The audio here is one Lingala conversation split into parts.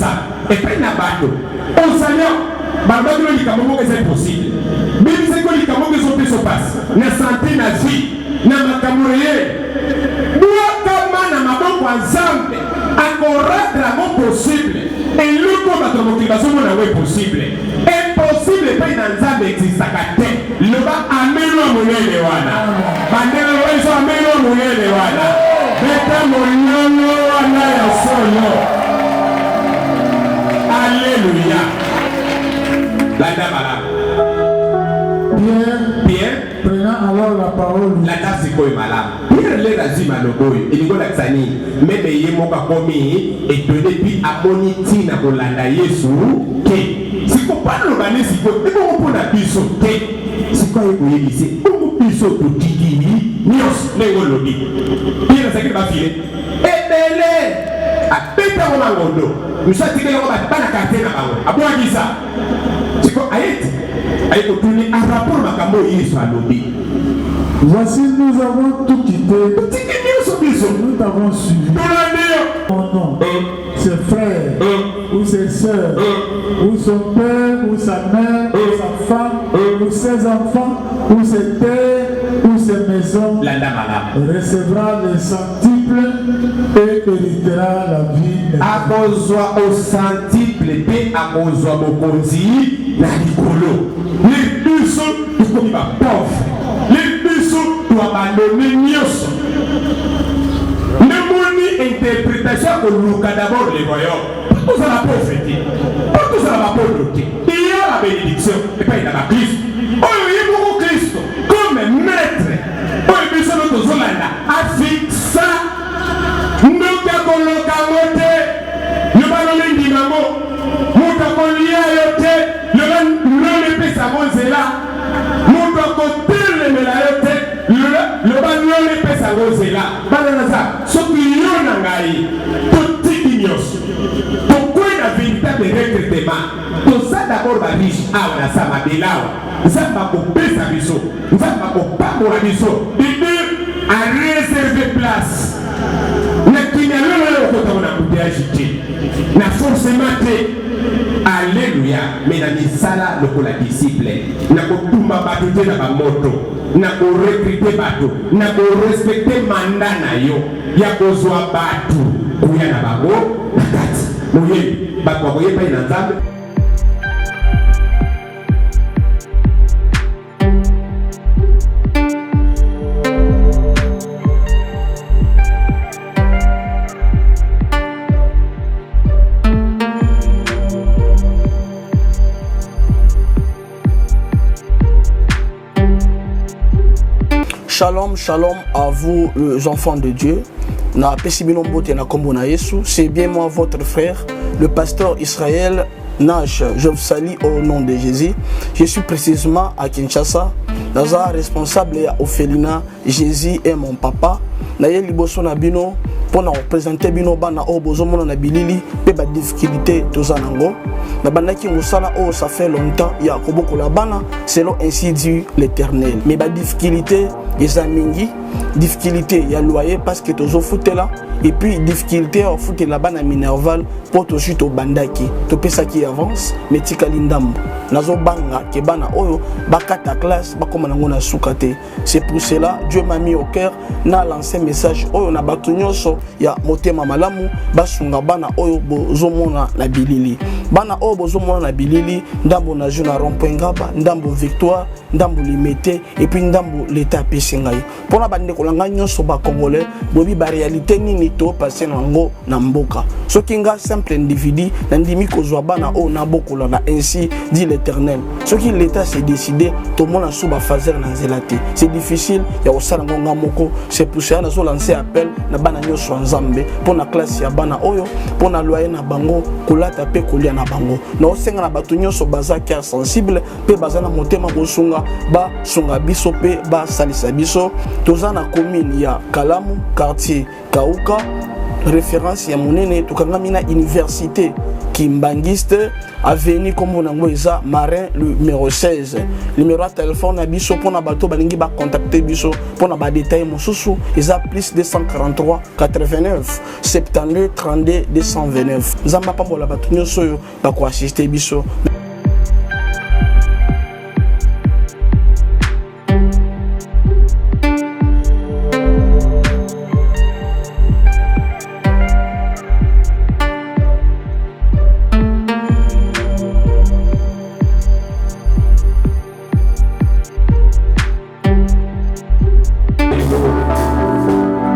Nzambe epai na bato. Ozali balobaki yo likambo moko eza impossible, bebisaki yo likambo moko ezopesa mpasi na sante, na vie, na makambo reyele. Bwakama na maboko ya Nzambe, akorendre yango possible. Eloko oyo bato na mokili bazomona yango impossible, impossible epai na Nzambe existaka te. Loba ameno ya monene wana, bandela loba biso ameno ya monene wana, beta mololo wana ya solo. Alleluya! Landa malamu. Pierre, Pierre prenant alors la parole, landa sikoyo malamu. Pierre lere azwi maloba oyo elingi olakisa nini? Meme ye moko akomi etone mpi amoni ntina kolanda Yesu te. Siko baloba nde sikoyo ebongo mpo na biso te. Sikoyo aye koyebisa bongo biso totiki nyonso ndenge olobi. Pierre azalaki na bafile ebele, abeta yango mangondo, mosusu atikeli yango bana quartier na bango, abwakisa. Sikoyo aye ti aye kotuni a rapport makambo oyo Yesu alobi. Voici, nous avons tout quitté. Totiki nyonso biso. Nous t'avons suivi. Tolandi yo. Mon nom. Ses frères ou ses sœurs ou son père ou sa mère ou sa femme ou ses enfants ou ses terres ou ses maisons Landa malamu. recevra le centuple et héritera la vie éternelle. Akozwa au centuple mpe akozwa bokonzi na likolo. Le biso tokomi ba pauvre, le biso toabandone nyonso. Namoni interpretation ya koluka d'abord le royaume mpo tozala pauvre te, mpo tozala bapondo te. Iya la benediction epai na bakristo oyo ye moko Kristo comme maître oyo biso no tozolanda afixa ndoki akoloka yango te, loba lolo ndima yango, moto akolia yo te, loba lolo epesa yango nzela, moto akotelemela yo te. Loba lolo epesa yango nzela. Bana na Nzambe, soki yo na ngai totiki nyonso, tokwei na véritable recrutement, toza d'abord ba riche awa na sa mabele awa, Nzambe akopesa biso, Nzambe akopambola biso. De deux, a réserve place na kimia. Lolo oyo okotaka na embouteillage te, na forcément te. Alléluia. Mais na misala lokola disciple, na kotumba bato te na bamoto, na ko recruter bato, na ko respecter mandat na yo ya kozwa bato koya na bango na kati. Moyebi bato bakoya epai na Nzambe. Shalom, shalom à vous les enfants de Dieu. Na pesi bino mbote na kombo na Yesu. C'est bien moi votre frère, le pasteur Israël Nash. Je vous salue au nom de Jésus. Je suis précisément à Kinshasa. Naza responsable ya orphelinat Jésus est mon papa. Naye liboso na bino mpo na kopresente bino bana oyo bozomona na bilili mpe badifficulté toza nango. Nabandaki mosala oyo ça fait longtemps ya kobokola bana selon ainsi dit l'Éternel. Mais badifficulté eza mingi, difficulté ya loyer parce que tozofutela, et puis difficulté ya kofutela bana minerval mpo tozwi tobandaki topesaki avance mais tikali ndambo. Nazobanga ke bana oyo bakata classe bakoma nango na suka te. C'est pour cela Dieu m'a mis au cœur na lancer message oyo na bato nyonso ya motema malamu basunga bana oyo bozomona na bilili. Bana oyo bozomona na bilili, ndambo na na rond-point Ngaba, ndambo Victoire, ndambo Limete, et puis ndambo l'État apesi ngai. Mpona bandeko na ngai nyonso ba Congolais, boyebi ba réalité nini to passer nango na mboka. Soki nga simple individu nandimi kozwa bana oyo nabokola na ainsi dit l'Éternel. Soki l'État s'est décidé, tomona sous ba fazer na nzela te. C'est difficile ya kosala ngo nga moko. C'est pour cela nazo lancer appel na bana nyonso ya Nzambe mpona classe ya bana oyo, mpona loyer na bango, kolata pe kolia na bango. Naosenga na bato nyonso baza cœur sensible pe baza na motema kosunga, basunga biso pe basalisa biso. Toza na commune ya Kalamu, quartier Kauka, référence ya monene. Tokangami na université Kimbanguiste. Avenue kombo na yango eza Marin numero 16. Numéro ya téléphone na biso mpona bato balingi ba contacter biso mpona ba détails mosusu eza plus 243 89 72 32 229. Nzambe apambola bato nyonso oyo bakoassiste biso.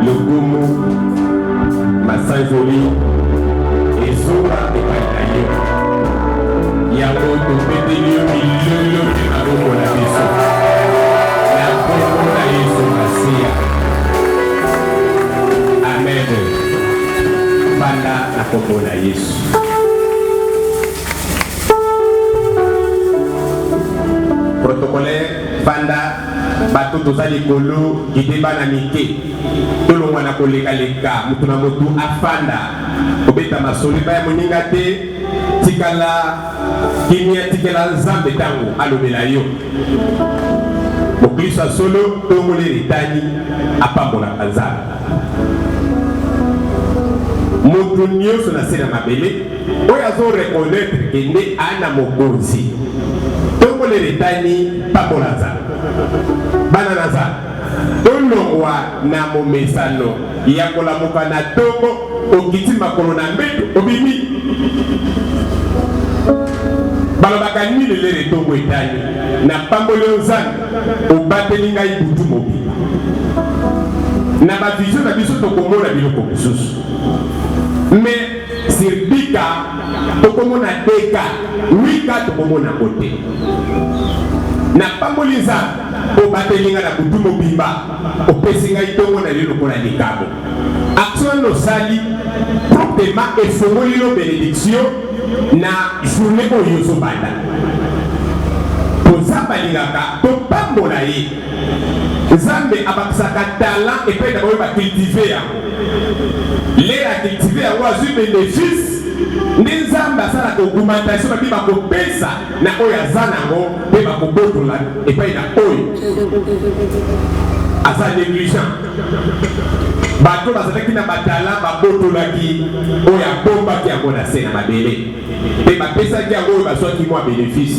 Lokumu, masanzoli ezonga epai na yo. Yango tobeteli yo milolo mpe maboko na biso na nkombo na Yesu Masiya. Amen. Fanda na nkombo na Yesu. Protocolaire, fanda bato toza likolo gide bana mike tolongwa na kolekaleka moto na moto afanda kobeta masolo epai ya moninga te tikala kimia tikela nzambe ntango alobela yo moklisto ya solo ntongo lere etani apambolaka nzambe moto nyonso na se na mabele oyo azo reconnaitre ke nde ana mokonzi ntongo lere etani pambola nzambe bana na nzambe tolongwa na momesano ya kolamuka na ntongo okiti makolo na mbeto obimi balobaka nini lere ntongo etani napamboli yo nzambe obateli ngai butu mobimba na bavision na biso tokomona biloko mosusu mais sur dika tokomona deka wika tokomona yango te napamboli nzambe obateli ngai na butu mobimba opesi ngai ntongo na yo lokola likabo action wana osali proprement efongoli yo benediction na journée oyo ozobanda po nzambe alingaka topambola ye nzambe abakisaka talent epai na baoyo bacultive yango lere acultive yango azwi benefice nde nzambe asalaka augmentation babi bakopesa na oyo aza nango mpe bakobotola epai na oyo aza negligent. Bato bazalaki na batala babotolaki oyo abombaki yango na se na mabele mpe bapesaki yango oyo bazwaki mwa benefice.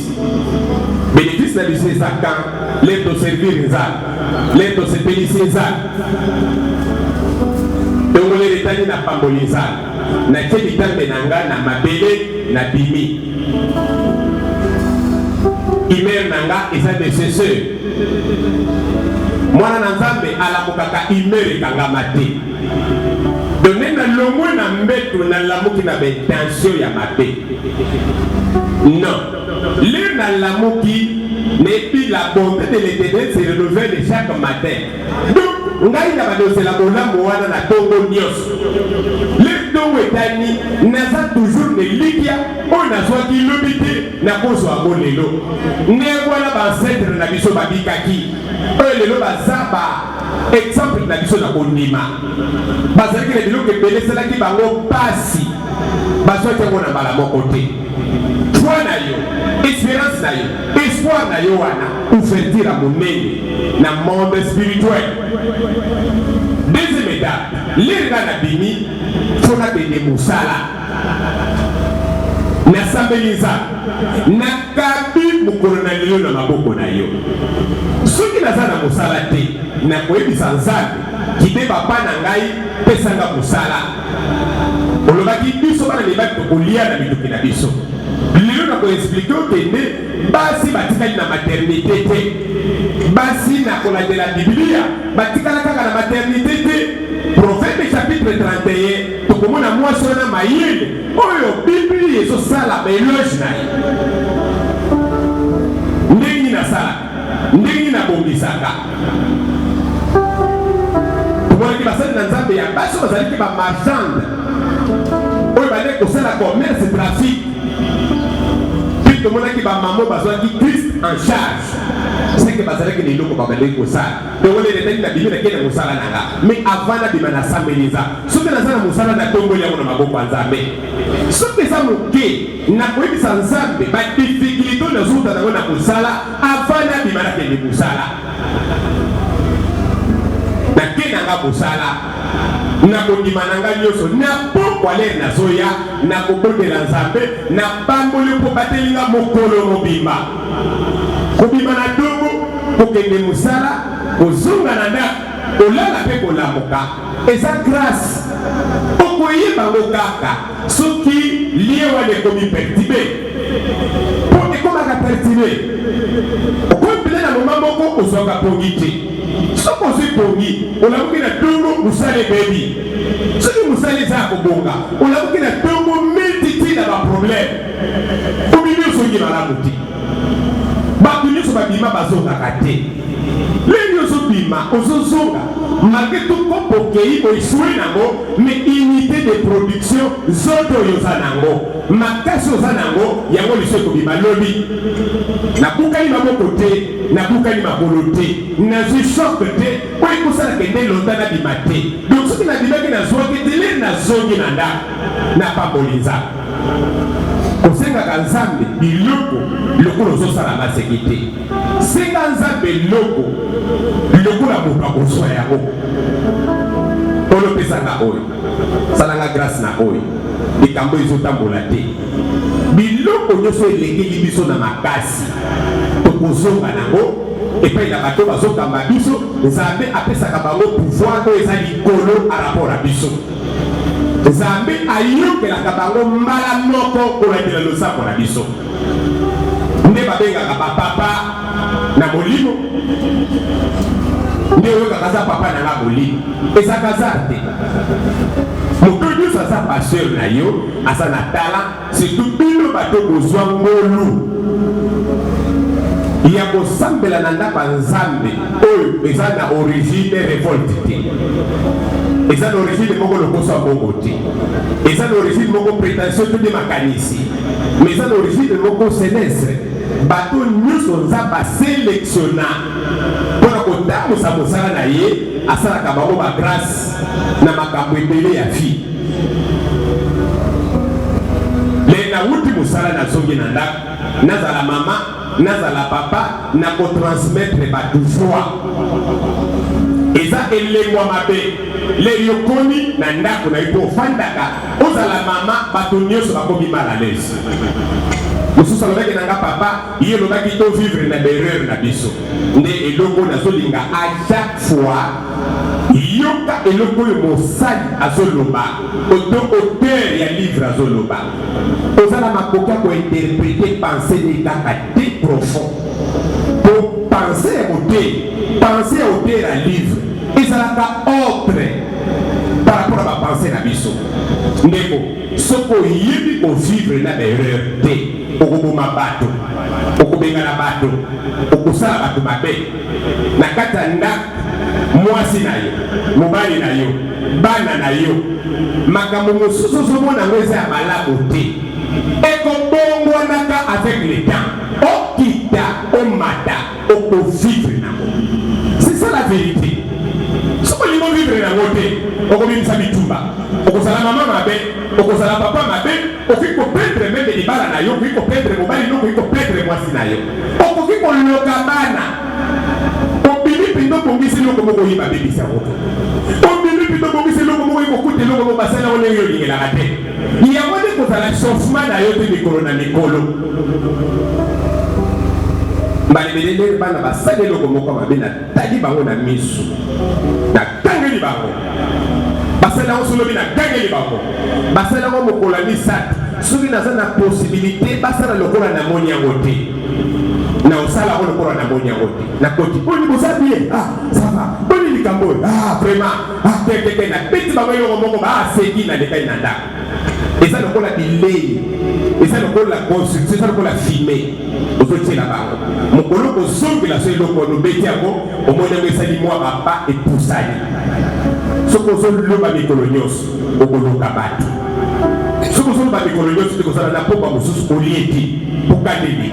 Benefice na biso eza kan lere toservir Nzambe, lere tosepelisi Nzambe. Tongo lere etani na pamboli Nzambe, natie litambe na nga na mabele, nabimi. Humeur na nga eza necessaire. Mwana na Nzambe alamukaka humeur ekangama te. Donc nde nalongwe na mbeto nalamuki na ba intention ya mabe. Non. Lere nalamuki nayebi la bonte de l'Eternel se renouvelle chaque matin. Donc ngai na bandosela bolamu wana na tongo nionso. Le tongo etani naza toujours na elikya oyo nazwaki lobi te nakozwa yango lelo. Ndenge wana ba ancetres na biso babikaki oyo lelo baza ba exemple na biso na kondima. Bazalaki na biloko ebele esalaki bango pasi, bazwaki yango na mbala moko te. Foi na yo, esperance na yo, espoir na yo wana ouverture ya monene na monde spirituel. Deuxième étape, lere nga nabimi fo nakende mosala, nasambeli Nzambe, nakabi mokolo na lelo na maboko na yo. Soki naza na mosala te, nakoyebisa Nzambe kibe bapa na ngai, pesa nga mosala. Olobaki biso bana mibali tokolia na mituki na biso. Lelo nako expliquer yo ke nde basi batikali na maternite te. Basi na kolandela Biblia batikala kaka na maternite te. Proverbe chapitre 31 tokomona mwasi wana mayele oyo Biblia ezosala ba eloge na ye. Ndenge nini asalaka? Ndenge nini abongisaka? Tomonaki basali na Nzambe ya basi oyo bazalaki ba marchande oyo bandaki kosala commerce trafic. tomonaki bamama bazwaki Christ en charge, seke bazalaki na eloko babandaki kosala. Donc wana etali nabimi, nakei na mosala na nga, mais avant nabima nasambeli. Eza soki naza na mosala, natomboli yango na maboko ya Nzambe. Soki eza moke, nakoyebisa Nzambe badifficulté oyo nazokuta nango na mosala. Avant nabima, nakende mosala, nake na nga mosala na kondima na ngai nyonso. Na pokwa l'heure nazoya, nakobondela Nzambe, napamboli mpo bateli nga mokolo mobimba. Kobima na ntongo, kokende mosala, kozonga na ndako, kolala mpe kolamuka, eza grâce. Okoyeba ngo kaka soki lien wana ekomi perturbé, mpo ekomaka perturbé, okomi mpena na moma moko ozwaka pongi te. Soki ozwi pongi, olamuki na ntongo, mosala ebebi. Soki mosala eza ya kobonga, olamuki na ntongo, multitude na baproblème, obimi, ozongi malamu te. Bato nyonso babima, bazongaka te. Leni ozobima, ozozonga, malgré tout kopo okei oéchouer nango, mais unité de production, nzoto oyo oza nango, makasi oza nango, yango liso ekobima lobi. Nabukani maboko te, nabukani makolo te, nazwi choc te oyo ekosalaka nde londa nabima te. Donc soki nabimaki, nazwaki te, l'heure nazongi na ndako, napamboli Nzambe. Kosengaka Nzambe biloko lokola ozosala maseki te. Senga Nzambe eloko lokola moto akozwa yango. Oyo opesanga, oyo salanga grâce na oyo likambo ezotambola te. Biloko nyonso elekeli biso na makasi, tokozonga nango epai na bato bazokamba biso. Nzambe apesaka bango pouvoir oyo eza likolo a rapport na biso. Nzambe ayokelaka bango mbala moko kolandela losambo na biso. Nde babengaka bapapa na molimo. Nde oyokaka aza papa na nga molimo. Ezaka hasard te. Moto nyonso aza pasteur na yo, aza na talent. Surtout bino bato bozwa ngolu ya kosambela na ndako ya Nzambe oyo eza na origine révolte te, eza na origine moko lokoso ya bongo te, eza na origine moko prétention te nde makanisi, mais eza na origine moko céleste. Bato nyonso Nzambe asélectionna mpona kotambusa mosala na ye, asalaka bango bagrâce na makambo ebele ya vie. Le nawuti mosala, nazongi na ndako, nazala mama, nazala papa, nakotransmettre bato foi. Eza elembo ya mabe l'heure okomi na ndako na ye mpo ofandaka, ozala mama, bato nyonso bakomi mal à l'aise. Mosusu alobaki na nga: "Papa, ye olobaki tovivre na baerreur na biso." Nde eloko nazolinga, à chaque fois yoka eloko oyo mosali azoloba, oto auteur ya livre azoloba. Oza na makoki ya kointerpréter pensée ne kaka te profond, po pensée ya motei, pensée ya auteur ya livre ezalaka autre par rapport à bapensée na biso. Ndeko, soki oyebi kovivre na baerreur te, okoboma bato, okobengana bato, okosala bato mabe na kati ya ndako, mwasi na yo, mobali na yo, bana na yo. Makambo mosusu ozomona yango eza ya malamu te, ekobongwanaka avec le temps. Okita, omata, okovivre nango. C'est ça la vérité. Soki olingi ovivre nango te, okobimisa bitumba, okozala mama mabe, okozala papa mabe, okoki koperdre même libala na yo, okoki koperdre mobali no, okoki koperdre mwasi na yo, okoki koloka bana. Obimi mpenza, obongisi eloko moko, oyeba bebisa yango. Obimi mpenza, obongisi eloko moko, okokuta eloko moko basala yango ndenge olingelaka te. Yango nde kozala chauffement na yo te mikolo na mikolo. Mbala ebele ndenge bana basali eloko moko mabe, natali bango na miso, natangeli bango. Basali yango solobi, natangeli bango. Basali yango mokolo ya misato, soki naza na possibilité basala lokola namoni yango te, na osala yango lokola namoni yango te. Nakoti: "Boni, boza bien? Ah, ça va? Boni likambo oyo? Ah, vraiment, ah, te te te." Nabeti bango eloko moko, baaseki, nalekai na ndako. Eza lokola bilei, eza lokola construction, eza lokola fumier ozotiela bango. Mokolo kozongela so eloko wana, obeti yango, omoni yango esali mwa bapa, epusani. Soki ozoloba mikolo nyonso, okoloka bato. Soki ozoloba ozoloba mikolo nyonso ekozala na pokwa mosusu olie te mpo kanda eleki.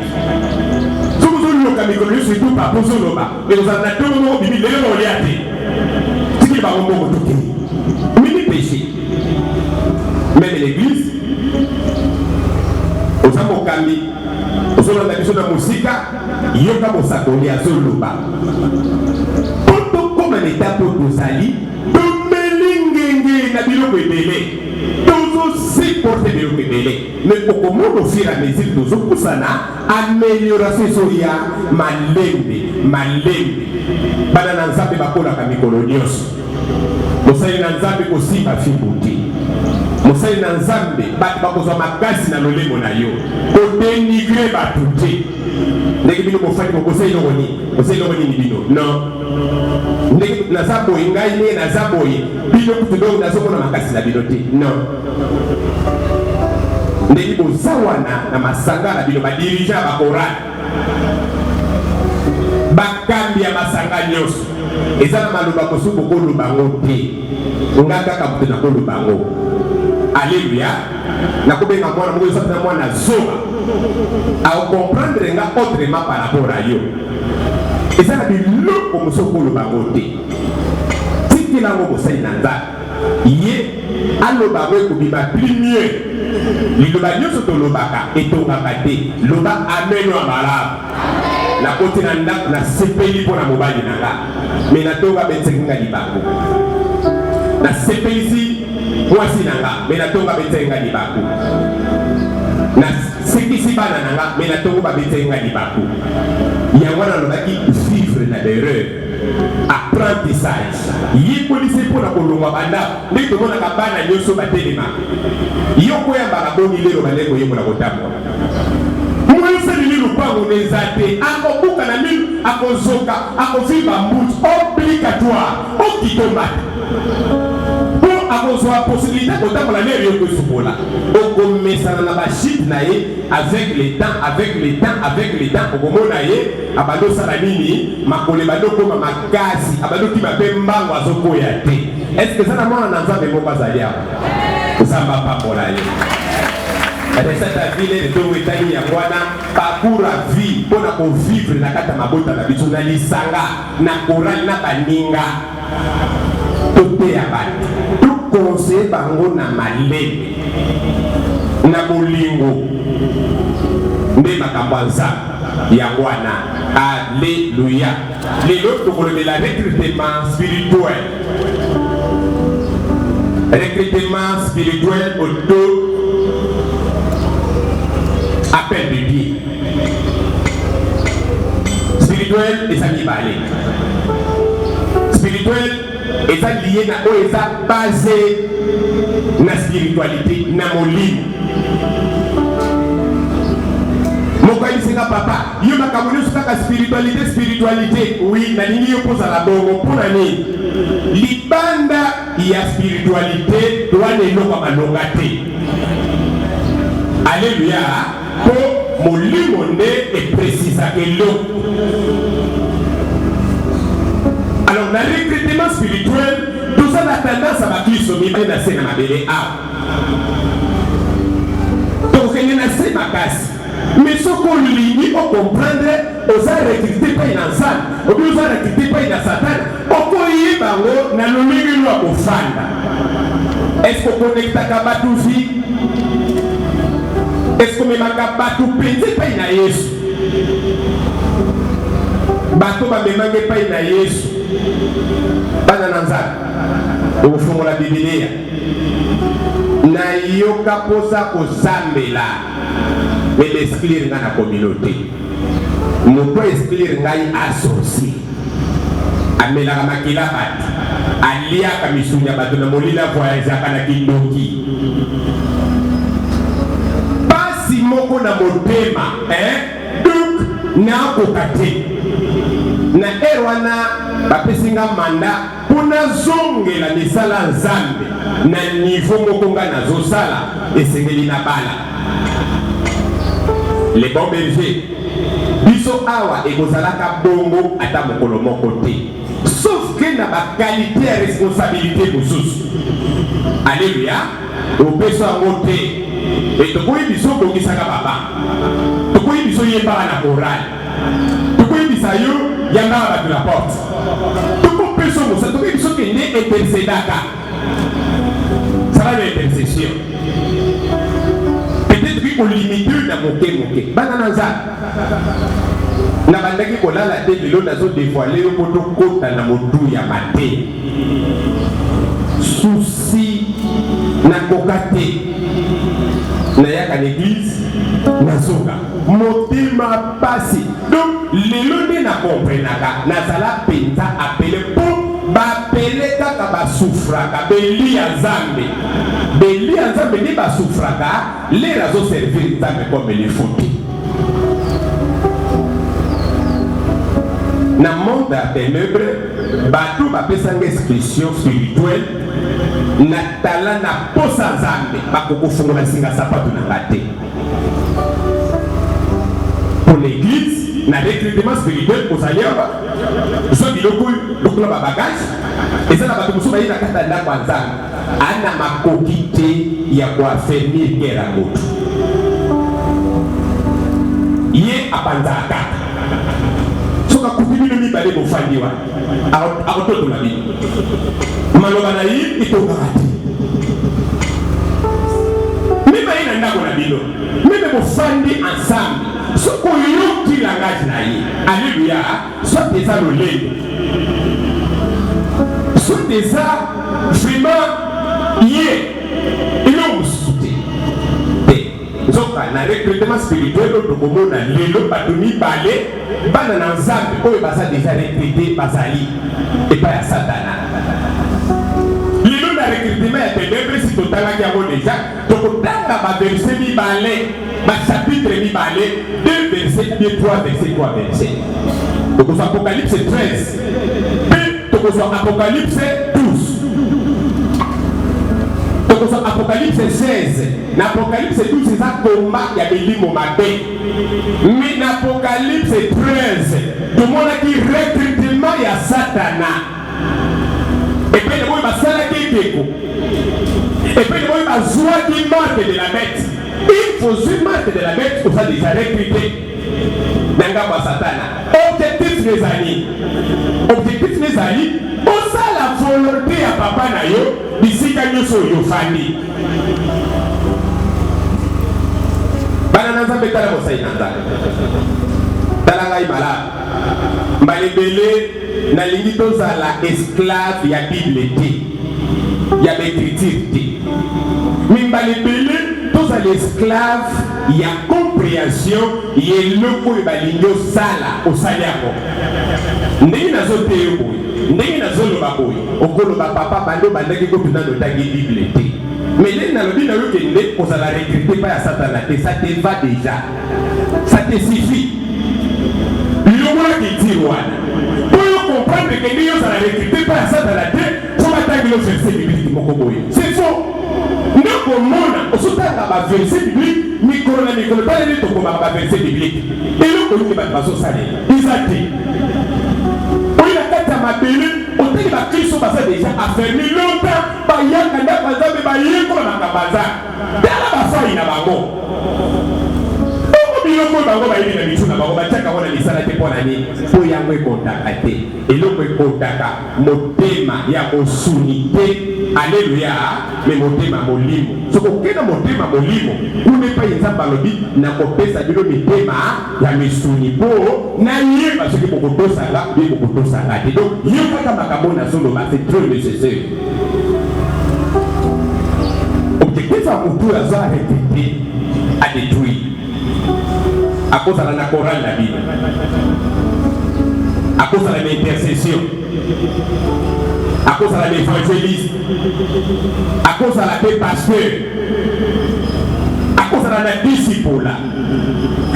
Soki ozoluka mikolo nyonso etupa mpo ozoloba ekozala na ntongo moko bimi lelo na olia te. Tikeli bango mbongo tokei. Mimi péché. Même l'église oza mokambi ozolanda biso na mosika yoka mosakoli azoloba mpo tokóma na etape oyo tozali Tomeli ngenge na biloko ebele, tozo supporter biloko ebele, mais okomona au fur et à mesure tozopusana, amelioration ezoya malembe malembe. Bana na Nzambe bakolaka mikolo nyonso. Mosali na Nzambe kosimba fimbu te. Mosali na Nzambe, bato bakozwa makasi na lolemo na yo. Kodenigre bato te. Ndenge bino bofandi bokosala eloko nini? Bosala eloko nini bino? Non. Ndenge naza boye, ngai ndenge naza boye, bino kutu donc nazomona makasi na bino te. Non. Ndenge boza wana na masanga na bino, ba dirigeants ya ba chorale, bakambi ya masanga nyonso, eza na maloba mosusu bokoloba yango te. Nga kaka moto nakoloba yango. Alleluia. Nakobenga mwana moko eza mpenza mwana zoba, akokomprendre nga autrement par rapport à yo. Eza na biloko mosusu okoloba yango te, tikela yango mosali na Nzambe, ye aloba yango ekobima plus mieux. Liloba nyonso tolobaka etongaka te. Loba amen ya malamu. Nakoti na ndako nasepeli mpo na mobali na nga, me natonga abetisaki nga libaku. Nasepelisi mwasi na nga, me natonga abetisaki nga libaku. Nasekisi bana na nga, me na tongo babetaki nga libaku. Yango wana nalobaki vivre na b'erreur, apprentissage. Yekolisa ye mpo na kolongwa banda ndenge tomonaka bana nyonso batelemaka. Yo okoyambaka boni lelo obandaki koyekola kotambola? Moyoseli lupango na eza te, akobuka na minu, akozoka, akovimba mbutu, obligatoire okita omata mpo akozwa possibilité kotambola lere yo kosukola, okomesana na ba chute na ye avec le temps, avec le temps, avec le temps okomona ye abandi osala nini, makolo ebandi okoma makasi, abandi okima mpe mbango azokoya te. Est-ce que eza na mwana na Nzambe moko azali awa? Nzambe apambola ye. Recette ya vie nde ntongo etali yango wana parcours ya vie mpo na kovivre na kati ya mabota na biso, na lisanga, na chorale, na baninga. Toteya bato, toconseille bango na malembe, na bolingo, nde makambo ya Nzambe yango wana. Alleluia! Lelo tokolobela recrutement spirituel. Recrutement spirituel auto appel de Dieu. Spirituel eza mibale. Spirituel eza lié na oyo eza basé na spiritualité, na molimo. Moko ayebisi nga, papa, yo makambo nyonso kaka spiritualité, spiritualité. Oui, nalingi yo kozala bongo. Mpo na nini? Libanda ya spiritualité towana eloko ya malonga te. Alleluia. Mpo molimo nde epresisaka eloko. Alors na recrutement spirituel toza na tendance ya baklisto mibale na se na mabele awa, tokokende na se makasi. Mais soki olingi o comprendre, oza recruté epai na Nzambe obi oza recruté epai na Satana, okoyeba yango na lolenge lo ya kofanda. Est-ce okonektaka bato vi? Est-ce omemaka bato mpenza epai na Yesu? Bato bamemanga epai na Yesu, bana na Nzambe, okofongola Bibilia, nayoka mposa kosambela, me baexclure ngai na communauté. Moto exclure ngai asorcier, amelaka makila bato, aliaka misuni ya bato na molili, avoyageaka na kindoki. Pasi moko na motema, hein? Donc nakoka te. Na ere wana bapesi nga mandat mpo nazongela misala Nzambe na niveau moko nga nazosala, esengeli na bala. Le bon berger, biso awa ekozalaka bongo ata mokolo moko te, sauf que na baqualité ya responsabilité mosusu. Alleluia. Opesa yango te. E tokoyebisa obongisaka baba, tokoyebisa oyembaka na chorale, tokoyebisa yo yambaka bato na porte, tokopesa mosala, tokoyebisa okende intercedaka, sala na intercession. Peut-être que olimite na moke moke. Bana na Nzambe, nabandaki kolala te, lelo nazo devoile yo mpo tokota na motu ya mate. Souci nakoka te, nayaka na eglise nazoka motema pasi. Donc lelo nde na comprenaka nazala mpenza apele, mpo bapele kaka basufraka beli ya Nzambe, beli ya Nzambe nde basufraka lere azoservir Nzambe comme il faut te. Na monde ya ténèbre, bato bapesanga instruction spirituelle na tala na posa Nzambe, bakokofungola singa sapatu na nga te. Pour l'église, na recrutement spirituel, ozali awa, zwa biloko oyo lokola babagage. Eza na bato mosusu baye na kati ya ndako ya Nzambe, ana makoki te ya koaffermir guerre ya motu, ye apanzaka kaka. Soki akuti bino mibale bofandi wana, akototola bino, maloba na ye etongaka te. Meme aye na ndako na bino, meme bofandi ensemble, soki oyoki langage na ye, alleluya, soit eza lolendo, soit eza vraiment ye eloko mosusu te te. Nzoka na recrutement spirituel oyo tokomona lelo, bato mibale, bana na Nzambe oyo baza deja recrute, bazali epai ya Satana. Lelo na recrutement ya ténèbre, si totangaki yango deja, tokotanga baverse mibale, bachapitre mibale, deux verset, bien trois verset, trois verset. Tokozwa Apocalypse 13 mpe tokozwa Apocalypse 12, tokozwa Apocalypse 16. Na Apocalypse 12 eza combat ya milimo mabe, mais na Apocalypse 13 tomonaki recrutement ya Satana epai na boyo basalaki ekeko, epai na boyo bazwaki marque de la bête. Il faut zwi marque de la bête, oza déjà recruté na ngambo ya Satana. Objectif nezali, objectif nezali osala volonté ya papa na yo bisika nyonso oyo ofandi. Bana na Nzambe, tala mosali na Nzambe, tala ngai malamu. Mbala ebele nalingi tozala esclave ya Bible te, ya baécriture te, mais mbala ebele tozala esclave ya compréhension ya eloko oyo balingi osala. Osali yango ndenge nazoteya yo boye, ndenge nazoloba boye, okoloba: "Papa, bando obandaki kutu nano otangi Bible te." Mais ndenge nalobi na yo, kende kozala recruté pa ya Satana te, ça te va déjà, ça te suffit. Longola culture wana mpo yo comprendre ke nde yo ozala recruté pa ya Satana te. Fo batangeli yo verset biblique moko boye, c'est faux. Nde komona ozotanga baverset biblique mikolo na mikolo, tala nde tokomaka baverset biblique, eloko nini bato bazosalela eza te. Oyo na kati ya mabele, otali bakristo baza déjà affermi longtemps, bayaka ndako ya Nzambe, bayekola makambo ya Nzambe, tala bafai na bango oko biloko oyo bango bayebi na mitu na bango, batiaka yango na misala te. Mpo na nini? Mpo yango ekotaka te. Eloko ekotaka motema ya mosuni te, alleluya, mais motema molimo. Soki okenda motema molimo kuna epai Nzambe alobi: "Nakopesa bino mitema ya misuni mpo nayeba soki bokotosanga mpe bokotosanga te." Donc yo kaka makambo nazoloba, c'est trop nécessaire. Objectif ya motu aza recruté adétruire, akozala na chorale na bino, akozala na intercession, akozala na évangéliste, akozala mpe pasteur, akozala na disciple.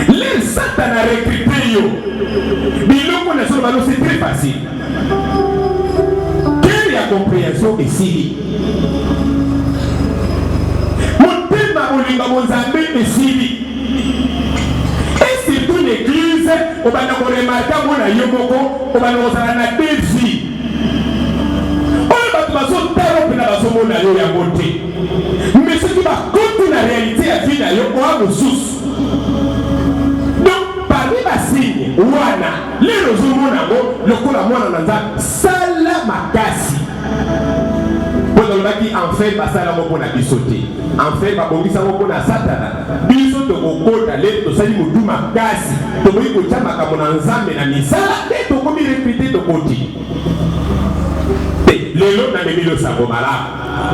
Le Satana recruté yo, biloko nazoloba no, c'est très facile. Kere ya compréhension esili, motema bolinga bonzambe esili. Et surtout l'église, obanda koremarquer yango na yo moko, obanda kozala na défi oyo bato bazotala mpena, bazomona yo yango te. Mais soki bakoti na réalité ya vie na yo oa mosusu. Donc parmi basigne wana lelo ozomona yango lokola mwana na Nzambe, sala makasi. Mpo nalobaki enfer basala yango mpo na biso te, enfer babongisa yango mpo na Satana. Biso tokokota lelo tosali motu makasi, tokoki kotya makambo na Nzambe na misala te, tokomi recrute, tokoti te. Lelo namemi losango malamu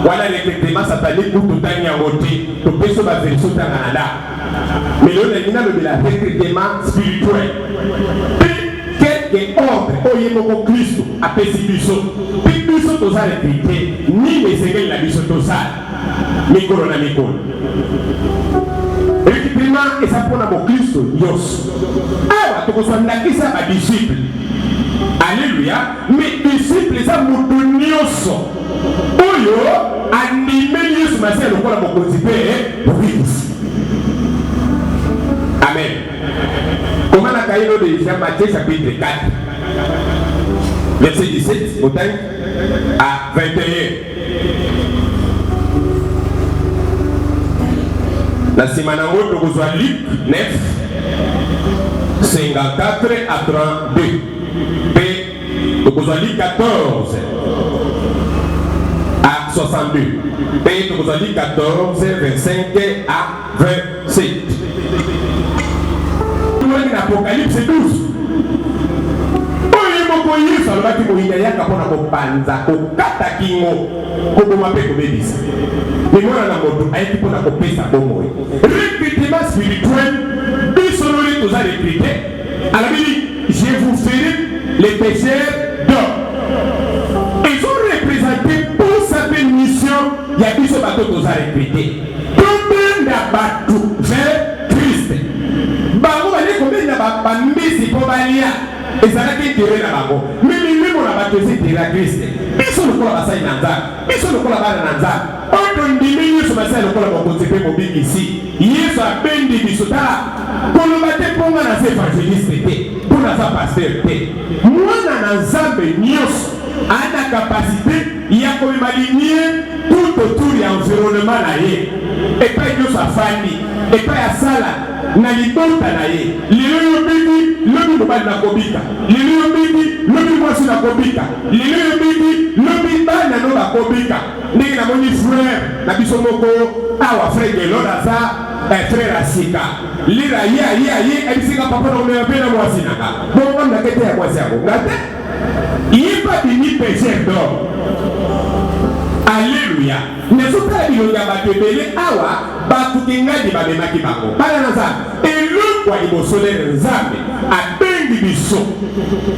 wana, recrutement satanique kutu totangi yango te, topesi yo baversion otanga na ndako. Mais lelo nalingi nalobela recrutement spirituel mpe quelque ordre oyo ye moko Kristo apesi biso, mpe biso toza recrute, nini esengeli na biso tosala mikolo na mikolo. Recrutement eza mpona mokristo nyonso. Awa tokozwa ndakisa ya badisciple, alleluya. Mais disciple eza moto nyonso oyo andimeli Yesu Masiya lokola mokonzi mpe mobikisi. Amen. Koma na kaino deja Matthieu chapitre 4 verset 17 otangi à 21. Na nsima na yango tokozwa Luc 9 54 à 32 mpe tokozwa Luc 14 à 62 mpe tokozwa Luc 14 25 à 27. Tomonaki na Apocalypse 12 oyo ye moko Yesu alobaki moyini ayaka mpo na kopanza, kokata kingo, koboma mpe kobebisa. Me mwana na moto ayaki mpo na kopesa bomoi. Recrutement spirituel, biso loli toza recrute. Alobi je vous ferai les pêcheurs d'hommes. Ezo représente posa mpe mission ya biso bato toza recrute. Tobenda bato vers Christ. Bango bali kobenda bambisi mpo balia, ezalaki intérêt na bango, me milimo na bato eza intérêt ya Christ. Biso lokola basali na Nzambe, biso lokola bana na Nzambe oyo tondimi Yesu Masiya lokola mokonzi mpe mobikisi, Yesu abendi biso. Tala, koloba te mpo nga naza évangéliste te, mpo naza pasteur te. Mwana na Nzambe nyonso ana capacité ya komema lumière tout autour ya environnement na ye, epai nyonso afandi, epai asala, na libota na ye. Lelo yo biki, lobi mobali nakobika. Lelo yo biki, lobi mwasi nakobika. Lelo yo biki, lobi bana no bakobika. Ndenge namoni frère na biso moko awa, frère Gelor, aza frère asika lira ye aye aye ayebisika papa na komema mpe na mwasi nanga bongo ndake te ya mwasi yango nga te, ye mpe abimi pêcheur d'or. Alleluya. Nazotala bilongi ya bato ebele awa, bato kingadi bamemaki bango bana na Nzambe. Eloko ya liboso, lere Nzambe abengi biso,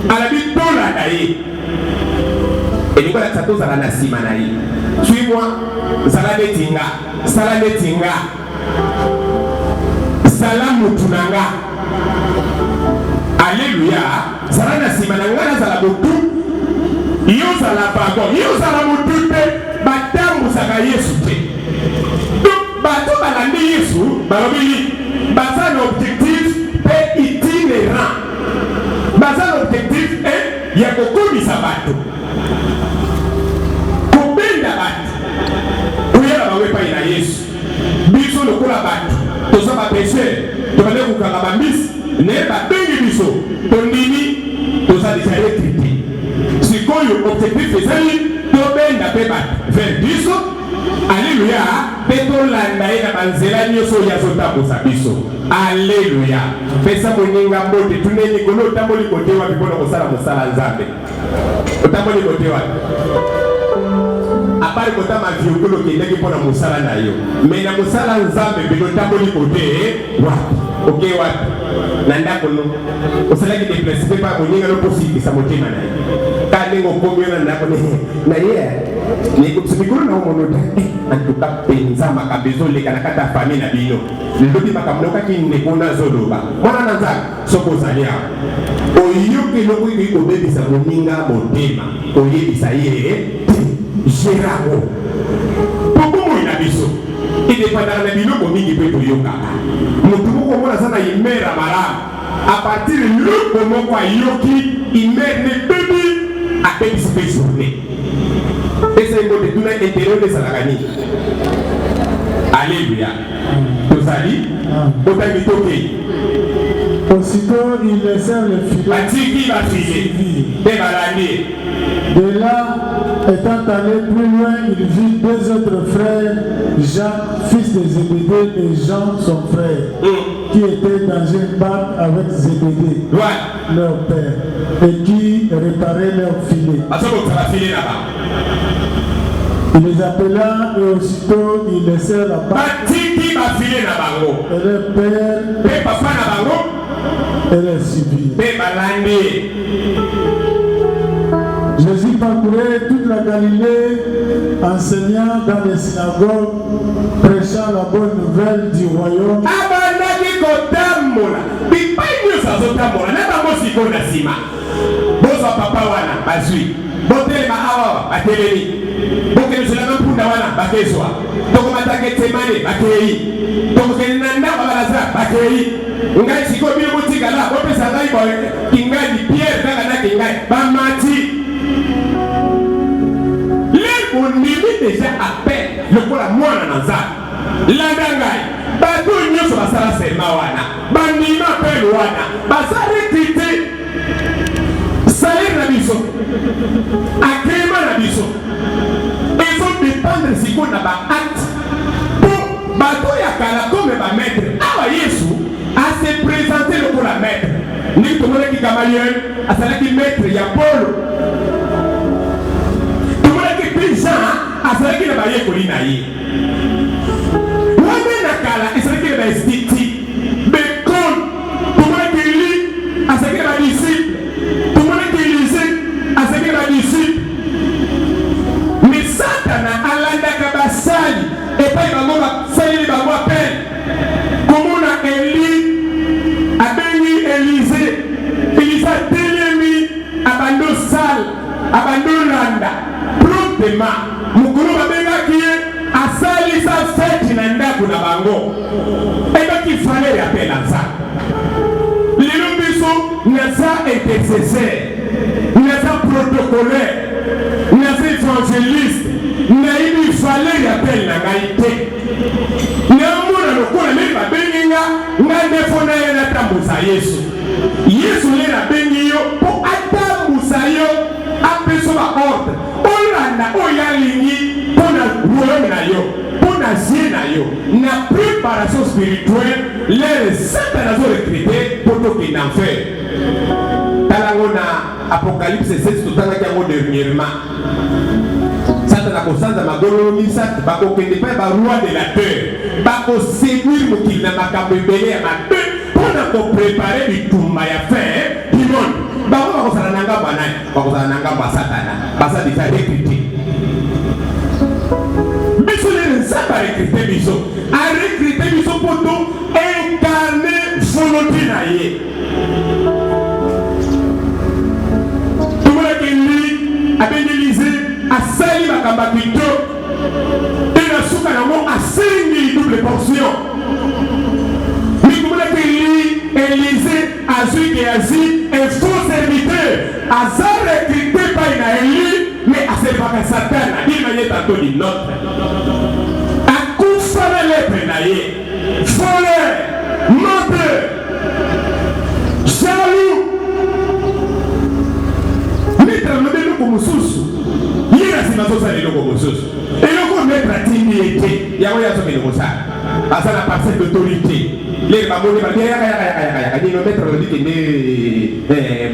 alabi tolanda ye, elingi olakisa tozala na nsima na ye. Suis-moi, zala neti nga, sala neti nga, sala mutu na nga. Alleluya. Zala na nsima na nga, nazala motu, yo ozala wagon, yo ozala motu te. Batambusaka Yesu te. Donc bato balandi Yesu balobi nini? Baza na objectif mpe itinérant, baza na objectif ya kokomisa bato, kobenda bato, koyela bango epai na Yesu. Biso lokola bato toza bapêcheur, tobandi kokanga bambisi, ne babengi biso, tondimi, toza deja recruté. Sikoyo objectif ezali tobenda mpe bato vers biso, alleluya, mpe tolanda ye na banzela nyonso oyo azotambusa biso. Alleluya. Pesa moninga mbote, tuna ye likolo otamboli kote wapi mpona kosala mosala Nzambe. Otamboli kote wapi? Apart kotama viokolo okendaki mpo na mosala na yo, me na mosala Nzambe mpe otamboli kote wapi? Oke wapi? Na ndako no osalaki déplace mpe pa moninga no mpo motema na ye, ka ndenge okomi yo na ndako na ye nekobisa mikolo na omono te. Antuka mpenza makambo ezoleka na kati ya famille na bino, lobi makambo nayokaki ndeko nazoloba. Mwana na Nzambe, soki ozali awa, oyoki eloko ekoki kobebisa moninga motema, koyebisa ye te, gérer yango, po bomoi na biso edépendaka na biloko mingi mpe toyokaka. Motu moko omona aza na humeur ya malamu, à partir eloko moko ayoki, humeur ne bebi, abebisi mpe journée. Pesa ye mbote, tuna intérêt oyo ezalaka nini. Alleluia. Tozali botangi tokei. Aussitôt, ils laissèrent le filet. Batiki ba filet mpe balandi ye. De là, étant allé plus loin, il vit deux autres frères, Jacques, fils de Zébédée, et Jean, son frère, qui étaient dans une barque avec Zébédée, leur père, et qui réparaient leur filet. Bazobongisa ba filet na bango. Il les appela et aussitôt ils laissèrent la barque. Batiki ba filet na bango. Et leur père. Mpe papa na bango. Et les suivirent. Mpe balandi ye. Jésus parcourait toute la Galilée, enseignant dans les synagogues, prêchant la bonne nouvelle du royaume. Abandaki kotambola bipai nyonso, azotambola na bango sikoyo na nsima. Bozwa papa wana, bazwi. Botelema awa, batelemi. Bokende mpunda wana, bakezwa. Tokomata Getsemane, bakei. Tokokende na ndako ya Lazare, bakei. Ngai sikoyo bino botikala, bopesa ngai boye kingani Pierre kaka na kingai bamati. Lere bondimi deja appel lokola mwana na Nzambe, landa ngai. Bato oyo nyonso basala serment wana, bandima appel wana, baza recrute. Salaire na biso, agrément na biso ezo dépendre sikoyo na ba acte po bato ya kala comme ba maître. Awa Yesu ase présente lokola maître, ndenge tomonaki Gamaliel azalaki maître ya Polo, tomonaki mpe Jean azalaki na bayekoli na ye wana. Na kala ezalaki na ba institut bekole. Tomonaki Eli azalaki na ba disciple, tomonaki Elise azalaki na ba disciple. Mais Satana alandaka basali epai bango basaleli bango appel. Komona Eli abengi Elise, Elise atelemi, abandi osala, abandi olanda promptement. Mokolo babengaki ye, asalisa feti na ndako na bango, ebaki valeur ya appel ya Nzambe. Lelo biso, naza intercesseur, naza protocolaire, naza évangéliste, nayebi valeur ya appel na ngai te. Namona lokola ndenge babengi nga, nga nde fo naya natambusa Yesu. Yesu nde nabengi yo mpo atambusa yo, apesa ba ordre, olanda oyo alingi mpo na royaume na yo, mpo na vie na yo, na préparation spirituelle. Lere Satana azo recrute mpo tokende enfer. Tala yango na Apocalypse 16, totangaki yango dernièrement. Satana akosanza magololo misato, bakokende epai ba roi de la terre, bakoseduire mokili na makambo ebele ya mabe mpo na koprepare bitumba ya fin du monde. Bango bakozala na ngambo ya nani? Bakozala na ngambo ya Satana. Baza deja recrute. Biso nde Nzambe arecrute biso, arecrute biso mpo to incarne volonté na ye. Tomonaki Eli abengi Elize, asali makambo ya kitoko, mpe na suka yango asengi double portion. Mais tomonaki Eli, Elize azwi Gehazi, un faux serviteur, aza recruté epai na Eli, mais aservaka Satana d'une manière tantôt d'une autre. Akufa na lèpre na ye, voleur, menteur, jaloux. Maître alobi eloko mosusu, ye na nsima azosala eloko mosusu, eloko maître atindi ye te, yango ye azokende kosala. Aza na parcelle d'autorité. Lere bamoni, balobi: "Yaka, yaka, yaka, yaka, yaka." Nino maître alobi: "Kende,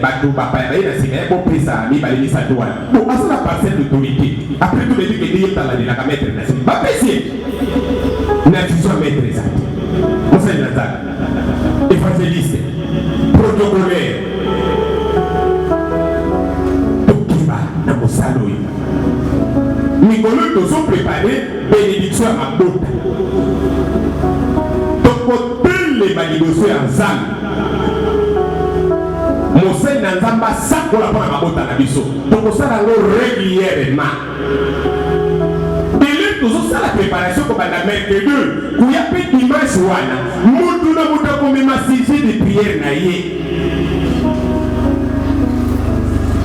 bato bapaya baye na nsima ye, bopesa mibale misato wana." Bon, aza na parcelle d'autorité. Après tout, bebi kende, ye talandelaka maître na nsima, bapesi ye na vision ya maître eza te. Mosali na Nzambe, évangéliste, protocolaire, tokeba na mosala oyo. Mikolo tozoprépare bénédiction ya mabota, tokotelema liboso ya Nzambe. Mosali na Nzambe asakola mpo na mabota na biso, tokosala yango régulièrement. Ele tozosala préparation kobanda mercredi kuya mpe dimanche wana, mutu na moto akomema sujet de prière na ye.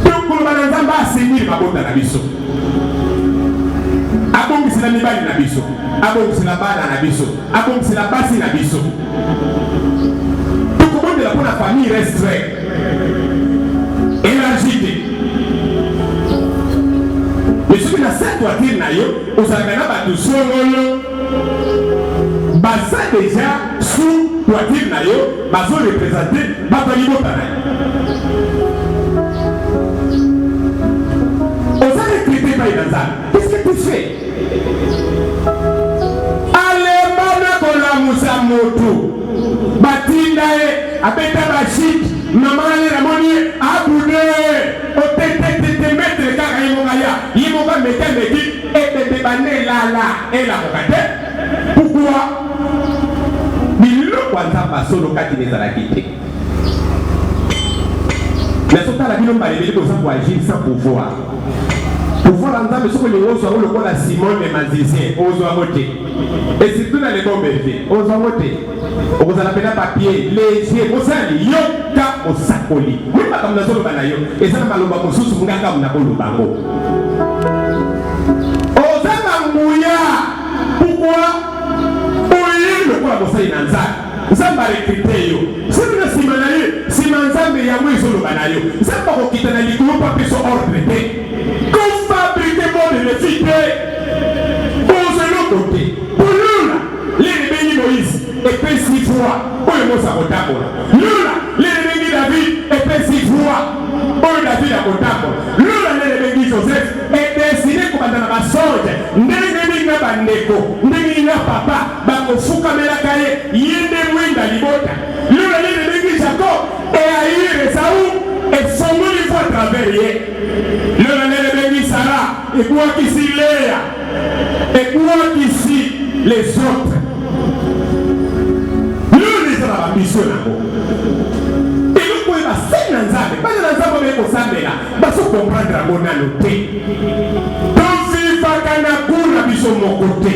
Tokoloba na Nzambe asenir mabota na biso. Abongisela mibali na biso, abongisela bana na biso, abongisela basi na biso. Tokobondela mpo na famille restreinte, élargie te. Mais soki na sainte toiture na yo ozalaka na bato songolo baza deja sous toiture na yo, bazo represente bato ya libota na yo. Oza recruté epai na Nzambe, qu'est-ce que tu fais? Alemba na kolamusa motu, batinda ye abeta bashite, mama na ye namoni ye abude otetetete metre kaka ye moko aya ye moko ameki ameki ebembe banda elala elamuka te. Pourquoi? Biloko ya Nzambe ya solo kati na ezalaki te. Nazotala bino mbala ebele boza koagir sans pouvoir. Pouvoir ya Nzambe soki olingi ozwa yango lokola Simon le magicien, ozwa yango te. Et surtout na le bon berger, ozwa yango te. Okozala mpena papier léger, mosali yoka mosakoli. Moi makambo nazoloba na yo eza na maloba mosusu ngaka nakoloba yango. Oza na nguya pourquoi oye lokola mosali na Nzambe. Nzambe a recruter yo. Soki na sima na ye, sima Nzambe yango ezoloba na yo. Nzambe akokita na likolo mpo apesa ordre te. Ko fabriquer monde de fille te. Kozwa eloko te. Pulula lere ebengi Moïse epesi voix oyo Mose akotambola. Lula lere ebengi David epesi voix oyo David akotambola. Lula lere ebengi Joseph edesine kobanda na basonge ndenge nini na bandeko, ndenge nini na papa Bakofukamelaka ye, ye nde mwinda libota. Lola nini ebengi Jacob e haïr Esau, efongoli voie à travers ye. Lola nini ebengi Sarah, ebwakisi Lea, ebwakisi les autres. Lola eza na bamisio nango. Eloko oyo basali na Nzambe, bana na Nzambe oyo kosambela, bazo comprendre yango nano te. Tovivaka na gout na biso moko te.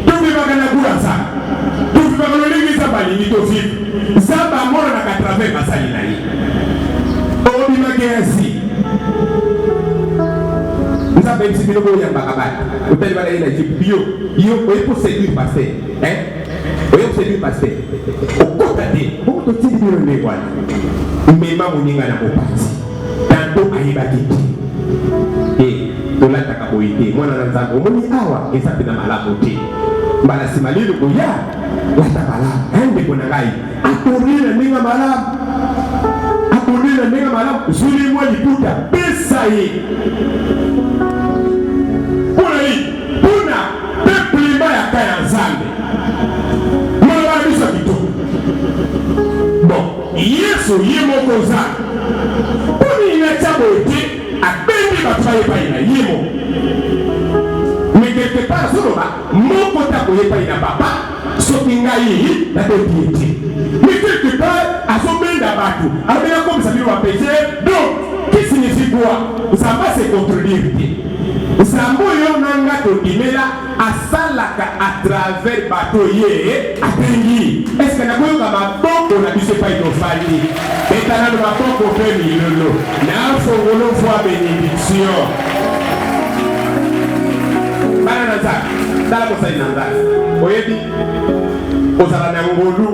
Tovivaka na gout ya Nzambe. Tovivaka lolenge Nzambe alingi tovive. Nzambe amonanaka à travers basali na ye. Obimaki ainsi. Nzambe ayebisi bino boyambaka bato. Otali bana ye na Egypte. Yo, yo oye ko séduire pasteur. Hein? Oye ko séduire pasteur. Okota te. Bongo totindi bino ndenge wana. Mema moninga na mopanzi. Tanto ayebaki te. Te, tolataka boye te. Mwana na Nzambe, omoni awa eza pena malamu te. Mbala nsima lelo koya, lata malamu. Hein, ndeko na ngai, akolie na ndenge malamu. Akolie na ndenge malamu, zuli mwa liputa, pesa ye. Mpona nini? Mpona peplema ya ka ya Nzambe. Maloba na biso ya kitoko. Bon, Yesu ye moko Nzambe. Mpo nini natya boye te? Abendi bato baye epai na ye moko. Mais quelque part azoloba moko te akoya epai na papa soki ngai nabendi ye te. Mais quelque part azobenda bato, alobi nakomisa bino ba pecheurs. Donc qui signifie quoi? Nzambe a se contredire te. Nzambe oyo na nga tondimela Asalaka à travers bato ye abengi. Est ce que nakoyoka maboko na biso epai tofandi? Beta nano maboko mpe milolo na fongolo voix benediction. Bana na Nzambe, tala mosali na Nzambe. Oyebi kozala na ngolu,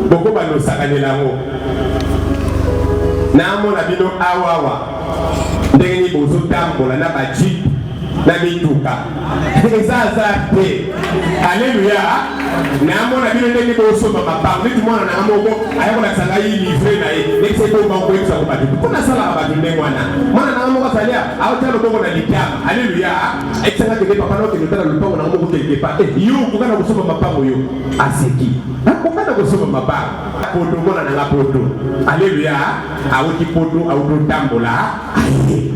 bokobanda osakanela yango. Namona bino awawa ndenge nini bozotambola na ba jeep na mituka eza hasard te. Aleluya! Namona bino ndenge bosomba mapango neti mwana na moko aya kolakisa ngai livre na ye ndenge se bomba okoyebisa ko bato mpo nasalaka bato ndenge wana. Mwana na moko azali aotya loboko na litama. Aleluya! Ayebisa kende papa na okende otala lopango na moko quelque part. Eh, yo okoka na kosomba mapango yo aseki akoka na kosomba mapango poto mwana na nga poto. Aleluya! Awuti poto awuti otambola aye.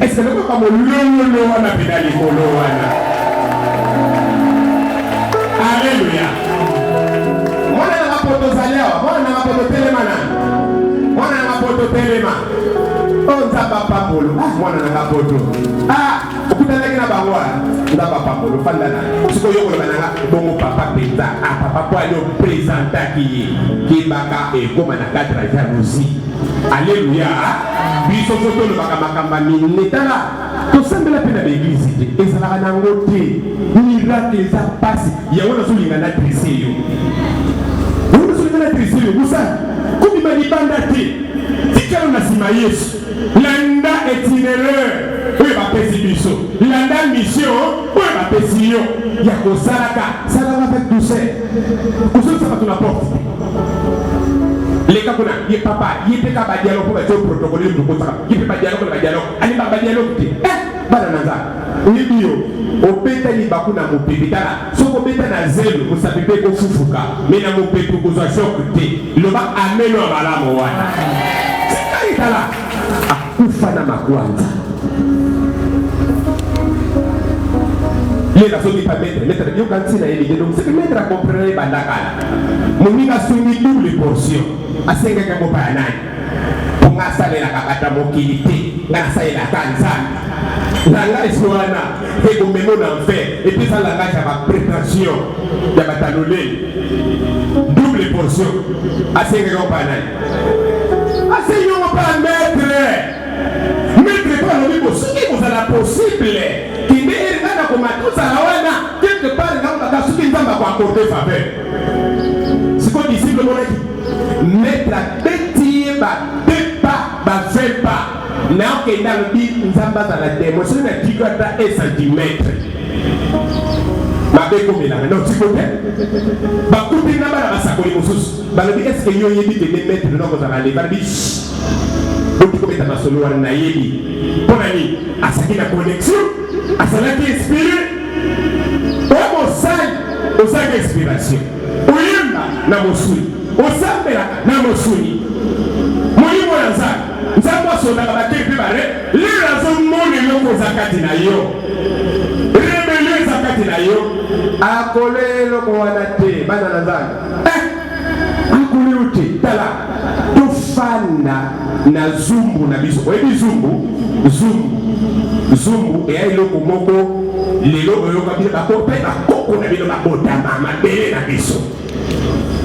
Est-ce que nakoka molololo wana pena likolo wana? Alléluia. Mwana na poto zali awa, mwana na poto telema na. Mwana na poto telema. Oh Nzambe apambolo. Ah mwana na poto. Ah okutanaki na bango wana. Nzambe apambolo fanda na. Sikoyo yo koloba na nga bongo papa penza. Ah papa po ali opresentaki ye. Kebaka ekoma na cadre ya jalousie. Alléluia. Biso fo tolobaka makambo ya minene. Tala. Tosambela mpe na baeglize te, ezalaka na yango te. Miracle eza mpasi, yango nazolinga na dresse yo, yango nazolinga na dresse yo. Mosala kobima libanda te, tikala na nsima Yesu, landa itinéraire oyo bapesi biso, landa mission oyo bapesi yo ya kosalaka. Salaka avec douceur, kozongisa bato na porte te. Leka kuna ye papa ye mpe ka badialogue mpo batie protocole ye moto okotaka ye mpe badialogue na badialogue alembaka badialogue te. Eh, bana na Nzambe, oyebi yo obeta libaku na mopepe. Tala, soki obeta na zelo, mosapi mpe ekofufuka, me na mopepe okozwa choc te. Loba ameno ya malamu wana. Tika ye, tala, akufa na makwanza. Ye nazoki pa maître, maître yoka ntina ye lide. Donc soki maître acomprendre ye banda kala, moninga asungi double portion, asengaki yango pa ya nani? Mpo nga asalelaka bato ya mokili te, nga nasalelaka Nzambe. Langage wana ekomema na enfer, epuis eza langage ya baprétention ya bato ya lolele. Double portion asengaki yango pa ya nani? Asengi yango pa ya maître. Maître mpo alobi bo soki ekozala possible, kende ere nga na komata ozala wana quelque part, nga kobaka soki Nzambe akoaccorde faveur. Sikoyo disciple omonaki maître abeti ye ba deux pas, ba 20 pas na okende, alobi Nzambe azala témoin, soki natiki ata 1 centimètre, mabe ekomelanga na otiko te. Bakuti na bana basakoli mosusu, balobi: "Est-ce yo oyebi kende maître no kozala le?" Balobi: "Boti kobeta masolo wana, nayebi." Mpo na nini? Azalaki na connexion, azalaki inspiré. Oyo mosali ozalaki inspiration, oyemba na mosuni, osambelaka na mosuni, molimo ya Nzambe, Nzambe asondaka bakei mpe bare lelo azomona eloko eza kati na yo, rébellion eza kati na yo, akole eloko wana te. Bana na Nzambe, eh, akole yo te. Tala, tofanda na zumbu na biso. Oyebi zumbu? Zumbu, zumbu eya eloko moko lelo oyoka bino bako mpe bakoko na bino babotama mabele na biso.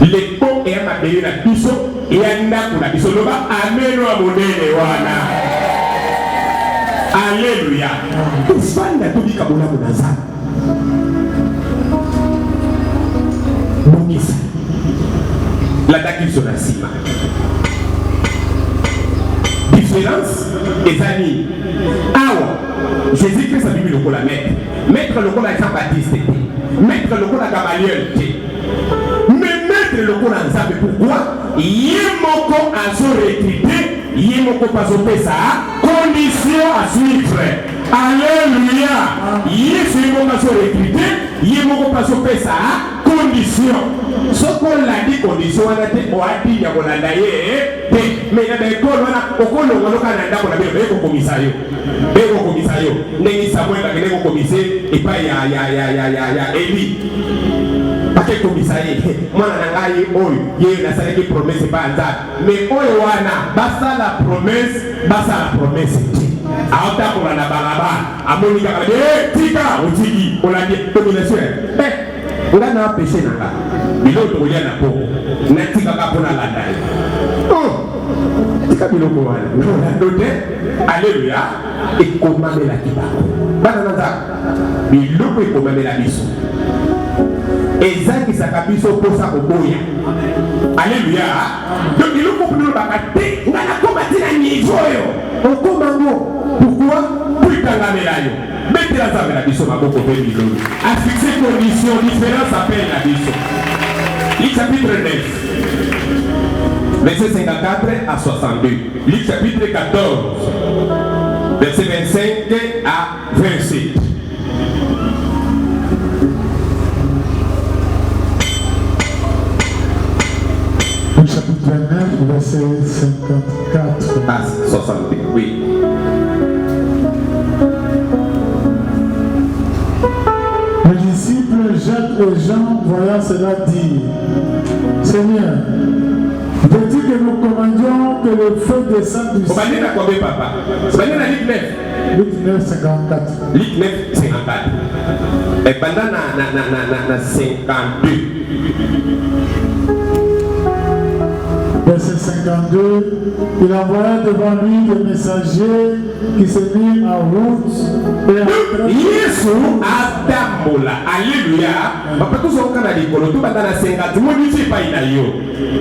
Leko eya mabele na biso, eya ndako na biso. Loba ameno ya monene wana, alleluya. Tofanda, tobika bolamu na Nzambe. Bongisa, landaki biso na nsima. Différence eza nini awa? Jésus Christ abimi lokola maître, maître lokola Jean Baptiste te, maître lokola Gamaliel te, mais maître lokola Nzambe. Pourquoi? Ye moko azorecrute, ye moko mpe azopesa condition à suivre. Alleluya! Yesu ye moko azorecrute, ye moko mpe azopesa condition. Soki olandi condition wana te, oadi ya kolanda ye te. Mais na baekole wana, okolongoloka na ndako na bino, baye kokomisa yo, baye kokomisa yo ndenge Samuel bakende kokomise epai ya Eli. Bakekomisa ye: "Mwana na ngai oyo, ye nasalaki promesse epai ya Nzambe." Mais oyo wana basala promesse, basala promesse te, aotambola na balabala, amoni kaka be tika otiki, olandi domination. Eh, nga na péché na nga, biloko tokolia na poko, natikaka mpo nalanda ye. Oh, tika biloko wana, nolando te. Alleluya! Ekomamelaki bango, bana na Nzambe. Biloko ekomamela biso ezangisaka biso mposa koboya. Alleluya! Donc biloko mpona olobaka te: "Nga nakoma ti na niveau oyo." Okoma ngo pourquoi? Po ekangamela yo. Betela Nzambe na biso maboko mpe milolo. Afixe condition, différence appel na biso. Luc chapitre 9 verset 54 à 62, Luc chapitre 14 verset 25 à 27. Luc chapitre 9, verset 54. À 62, oui. Les disciples Jacques et Jean, voyant cela, dirent: "Seigneur, veux-tu que nous commandions que le feu descende du ciel?" Obandi na combien, papa? Obandi na Luc 9? Luc 9, 54. Luc 9 54. Ebanda na 52. Verset 52, il envoya devant lui des messagers qui se mirent en route et entrèrent. Yesu atambola. Alleluya. Papa, tozonga na likolo, tobanda na 50. Modifie epai na yo,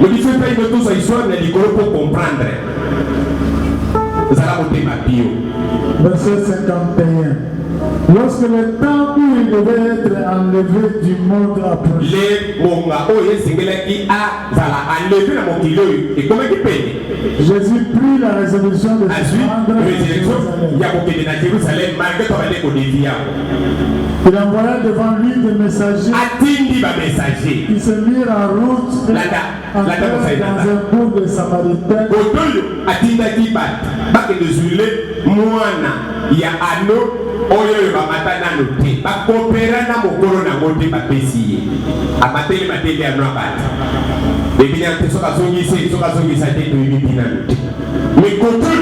modifie epai no, tozwa histoire na likolo mpo comprendre. Zala motema pio. Verset 51. Lorsque le temps où il devait être enlevé du monde approchait, Le ngonga oyo esengelaki azala enlevé na mokili oyo ekomaki pene, Jésus prit la résolution de se azwi rendre à résolution Jérusalem. Ya kokende na Jérusalem malgré to bande kodévier yango. Il envoya devant lui des messagers Atindi bamessager qui se mirent en route et Landa, landa entrèrent mosali dans landa. un bourg de Samaritains. Koto oyo atindaki bato bakende zwile mwana ya âne oyo bamata nano te, bakopera na mokolo nango te, bapesi ye amateli mateli âne ya bato ebina te. Soki azongisi, soki azongisa te, toyebi binano te. Mais koto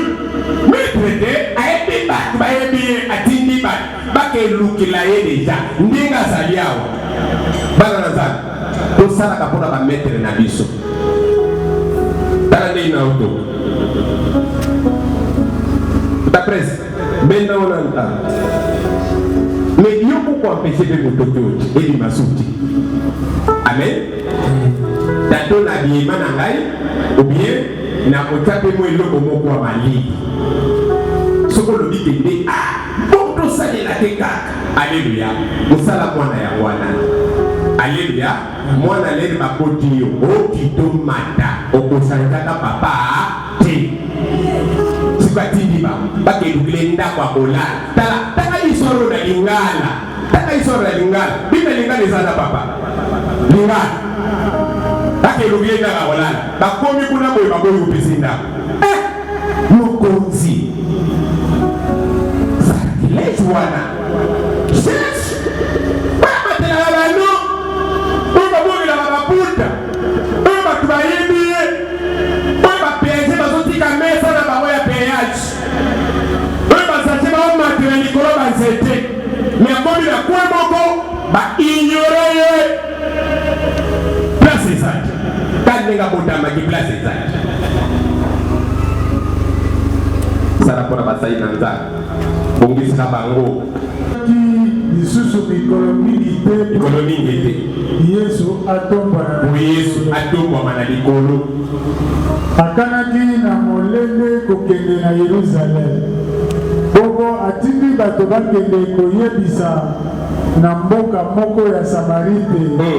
maître te ayebi bato, bayebi ye, atindi bato bakelukela ye déjà ndenge azali awa. Bana na Nzambe, tosalaka mpona bamaître na biso. Tala ndenge na oto ta presse benda wana ntala, mais yo kokoempêcher mpe motoki oyo ebima suki. Amen. Tato na biyema na ngai ou bien nakotia mpe mo eloko moko ya malili soki olobi te nde ah bon, tosalela te kaka. Alleluya. Mosala mwana yango wana. Alleluya. Mwana lere bakoti yo okitomata, okosanzaka papa te. Siko atindi bango bakelukile ndako ya kolala. Tala, tanga lisolo na lingala, tanga lisolo na lingala. Bino lingala eza na papa lingala. Bakelukile ndako ya kolala, bakomi kuna boye, baboyi kopesa ndako. Eh, mokonzi, sacrilège wana. Cherche bayamatelaka bano oyo babongelaka baputa, oyo bato bayebi ye, oyo bapéage bazotika mesa na bango ya péage, oyo basache baomatela likolo banzete. Me akomi na kwe moko, baignore ye. Place eza te. Ta ndenge abotamaki, place eza te. Sala mpona basali na Nzambe, bongisaka bango. Lisusu mikolo mingi te, Mikolo mingi te, Yesu atombwana. Po Yesu atombwama na likolo. Akanaki na molende kokende na Yeruzalem. Bongo atindi bato bakende koyebisa na mboka moko ya Samari te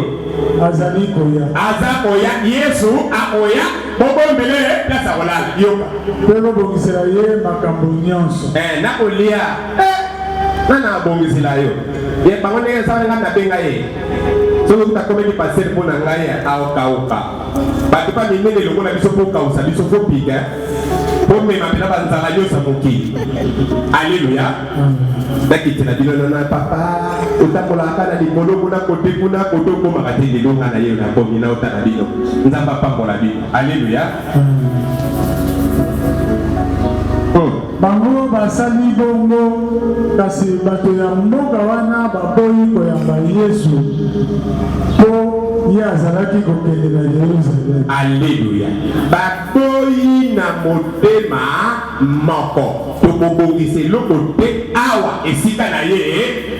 azali koya. Aza koya, Yesu akoya, bobombele place akolala. Yoka. Mpe kobongisela ye makambo nyonso. Eh, nakolia. Eh, nana abongisela yo ye bango ndenge esala. Ngai nabenga ye soki okuta akomeli pasteur mpo na ngai aokauka. Bato pa minene lokola biso, mpo kausa biso, fo pika, mpo mema mpena banzala nyonso ya mokili. Alleluya. Nakitela bino nana papa otambolaka na likolo kuna, kote kuna, kote okomaka te. Lelo nga na ye nakomi na otala bino. Nzambe apambola bino. Alleluya. Bango basali bongo, kasi bato ya mboka wana baboyi koyamba Yesu mpo ye azalaki kokende na Yeruzalem. Alleluya. Baboyi na motema moko: tokobongisa eloko te awa, esika na ye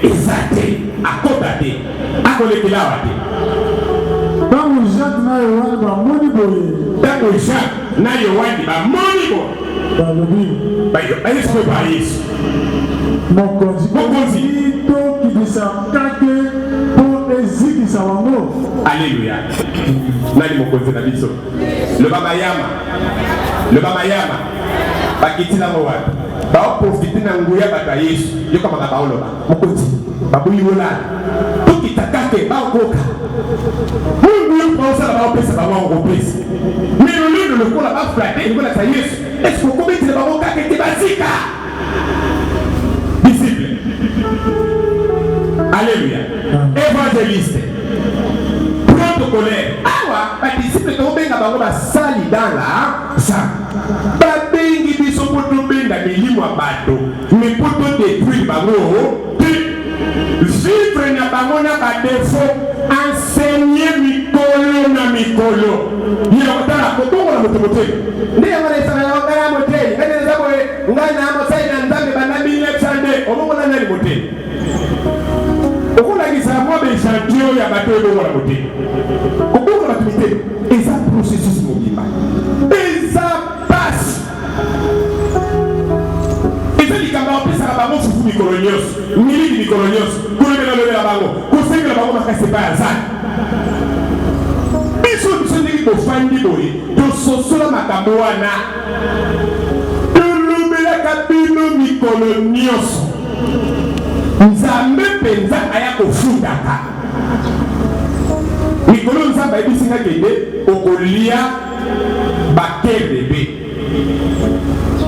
eza te, akota te, akolekela awa te. Ntango Jacques na Yohane bamoni boye, Ntango Jacques na Yohane bamoni boye, balobi: Bayesu mpe Yesu: Mokonzi, Mokonzi. Tokitisa kake mpo ezikisa bango? Alleluya. Nani mokonzi na biso? Loba mayama, loba mayama. Bakiti nango wapi? Baoprofiter na nguya bato ya Yesu. Yokamaka baoloba: mokonzi, baboyi wolala, tokita kake baokoka. Mungu yo baosala, baopesa bango yango, kopesa milolendo lokola baflatter, lokolakisa Yesu. Eske okobetela bango kake te basika? Disciple, alleluya, évangéliste protocolaire awa, badisciple tokobenga bango basali dans la chambre. Babengi biso mpo tobenga milimo ya bato, mais mpo todétruire bango te. Vivre na bango na badéfaut, enseigner mikolo na mikolo. Ya kotala kobongola. moto motema nde yango na esanga yango ngai na motei ngai naza boye ngai na mosali na Nzambe banda 1902. Obongola nani motema? Okolakisa mwa baechantillon ya bato oyo ebongola motema. Kobongola bato mitema eza processus mobimba, eza pasi, eza likambo apesaka bango fufu mikolo nyonso, miliki mikolo nyonso, kolobela-lobela bango, kosengela bango makasi epai ya Nzambe. Biso biso ndenge tofandi boye, tososola makambo wana, tolobelaka bino mikolo nyonso. Nzambe mpenza aya kofutaka mikolo. Nzambe ayebisi nga: kende, okolia bakebebe.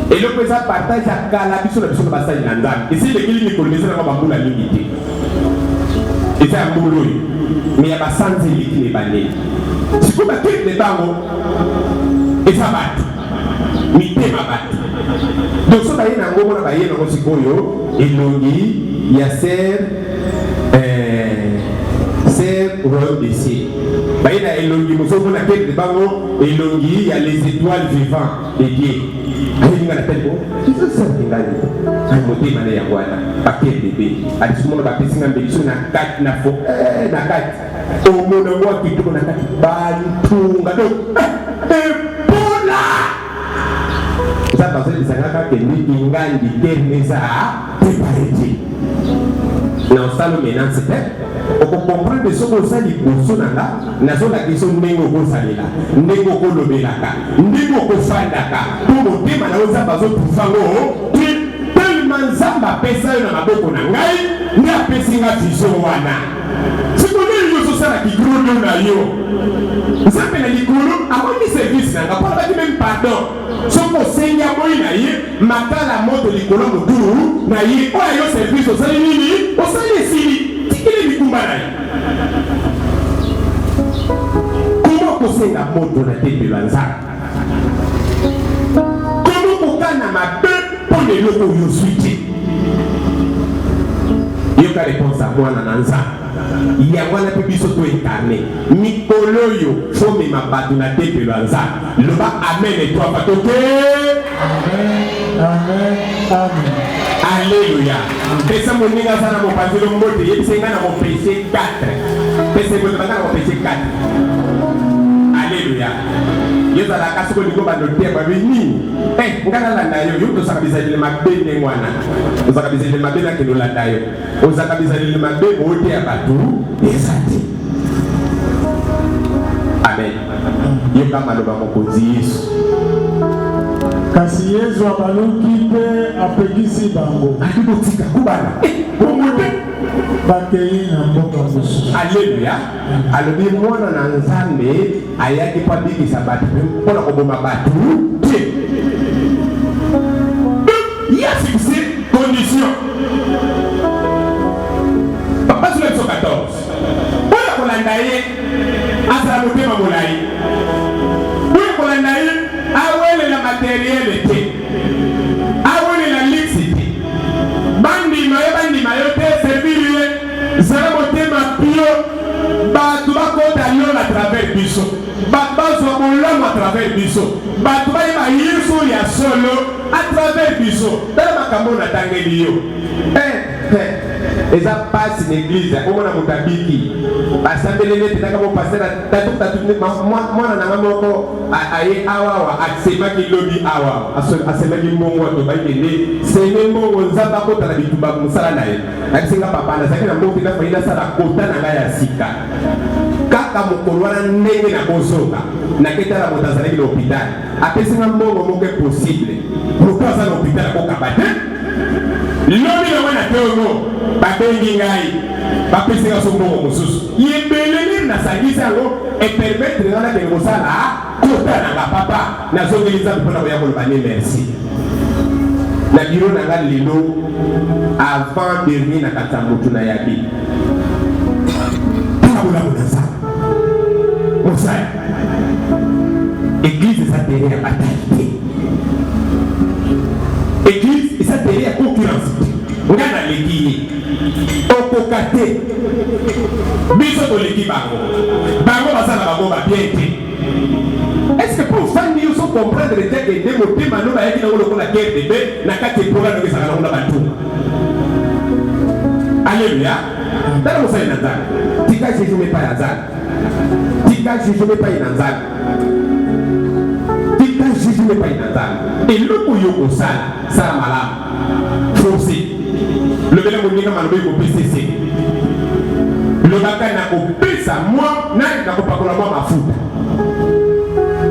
Eloko eza partage ya kala, biso na biso na basali na Nzambe, esi elekeli mikolo, eza nango bambula mingi te, eza ya mbula oyo, me ya basanza eleki na ebandeli. Sikoyo bakende bango eza bato mitema bato. Donc so baye na yango mona, baye nango sikoyo elongi ya ser ser royaume des cieux, baye na elongi mozomona kende bango elongi ya les étoiles vivants de Dieu. Ayebi nga na tali bo ezosalaki ngai ai motema na yango wana bakende alisi mona bapesi nga mbeli so na kati na fo na kati omona ngo kitoko na kati bantunga. Donc epola Nzambe azoyebisanga kaka kende ingandi terme eza préparé te na osala menance te. Okocomprendre soki oza liboso na nga, nazolakisa ndenge okosalela, ndenge okolobelaka, ndenge okofandaka, mpo motema na yo Nzambe azotrouver yango te. Tellement Nzambe apesa yo na maboko na ngai, nde apesi nga vision wana. Sikoyo yo ozosalaki grodo na yo, Nzambe na likolo amoni service na nga mpo alobaki même pardon soki osengi aboyi na ye makala moto likolo ya motu na ye. Oyo ayo service osali nini? Osali esili, tikili mikumba na ye. Koma kosenga moto na tempelo ya Nzambe, koma kokana mabe mpo na eloko oyo ozwi te. Yoka réponse ya mwana na Nzambe. Yango wana mpe biso toincarner mikolo oyo, fomema bato na tempelo ya Nzambe. Loba amen trois fois, toke. Amen, amen, amen. Alleluya. Pesa moninga aza na mopanzelo mbote, yebisa ngai na mopese 4. Pesa mbote banga na mopese 4. Alleluya. Yo ozalaka soki olingi obanda oteya babi nini? Ngai nalanda yo. Yo tozalaka bizaleli mabe ndenge wana, ozalaka bizaleli mabe, nakende olanda yo. Ozalaka bizaleli mabe, booteya bato eza te. Amen. Yoka maloba mokonzi Yesu. Kasi Yesu abaluki mpe apekisi bango. Ati botika kobana bongo te. Bakei na mboka mosusu. Alleluya. Alobi mwana na Nzambe ayaki mpo abikisa bato, mpona koboma bato te. Ye afixe condition. Papa, sula biso 14. Oyo akolanda ye azala motema molai, oyo akolanda ye awelela matériel te, awelela luxe te. Bandima yo, bandima yo te, servir ye, zala motema pio. Bato bakota lola à travers biso, bato bazwa bolamu à travers biso, bato bayeba Yesu ya solo à travers biso. Tala makambo oyo natangeli yo. Eza mpasi na église omona moto abiki, basambeleli ete taka mopasteur tatu tatu. Mwana nanga moko aye awawa, asemaki lobi awa, asemaki mbongo, atobaki kende seme mbongo. Nzambe akota na bitumba mosala na ye. Abisinga: papa, nazalaki na mbongo te, nafai nasala kota na ngai ya sika. Kaka mokolo wana ndenge nakozonga, naketala moto azalaki na hôpital, apesinga mbongo moko. Impossible, moto aza na hôpital akokaba te. Lobi nango na ntongo babengi ngai, bapesinga so mbongo mosusu ebele. Nini nasangisi yango epermettre nga nakende kosala kota na nga. Papa, nazongeli Nzambe mpona koya koloba ne merci na biro na nga lelo. Avant dernier na kati ya motu na yabi mpona bolamu na Nzambe. Mosali, église eza terrain ya bataille te, église eza terrain ya concurrence te. Nga naleki ye, okoka te. Biso toleki bango, bango baza na bango babien te. Est ce que mpo ofandi yo comprendre te ke nde motema no bayaki nango lokola guerre de be na kati epola ndenge ezalaka nango na batunga. Alleluia. Tala mosali na Nzambe. Tika jugement epai ya Nzambe. Tika jugement epai na Nzambe. Tika jugement epai na Nzambe. Eloko yo kosala, sala malamu. Force. Lobela moninga maloba ekopesa esengo. Lobaka na kopesa mwa na nakopakola mwa mafuta.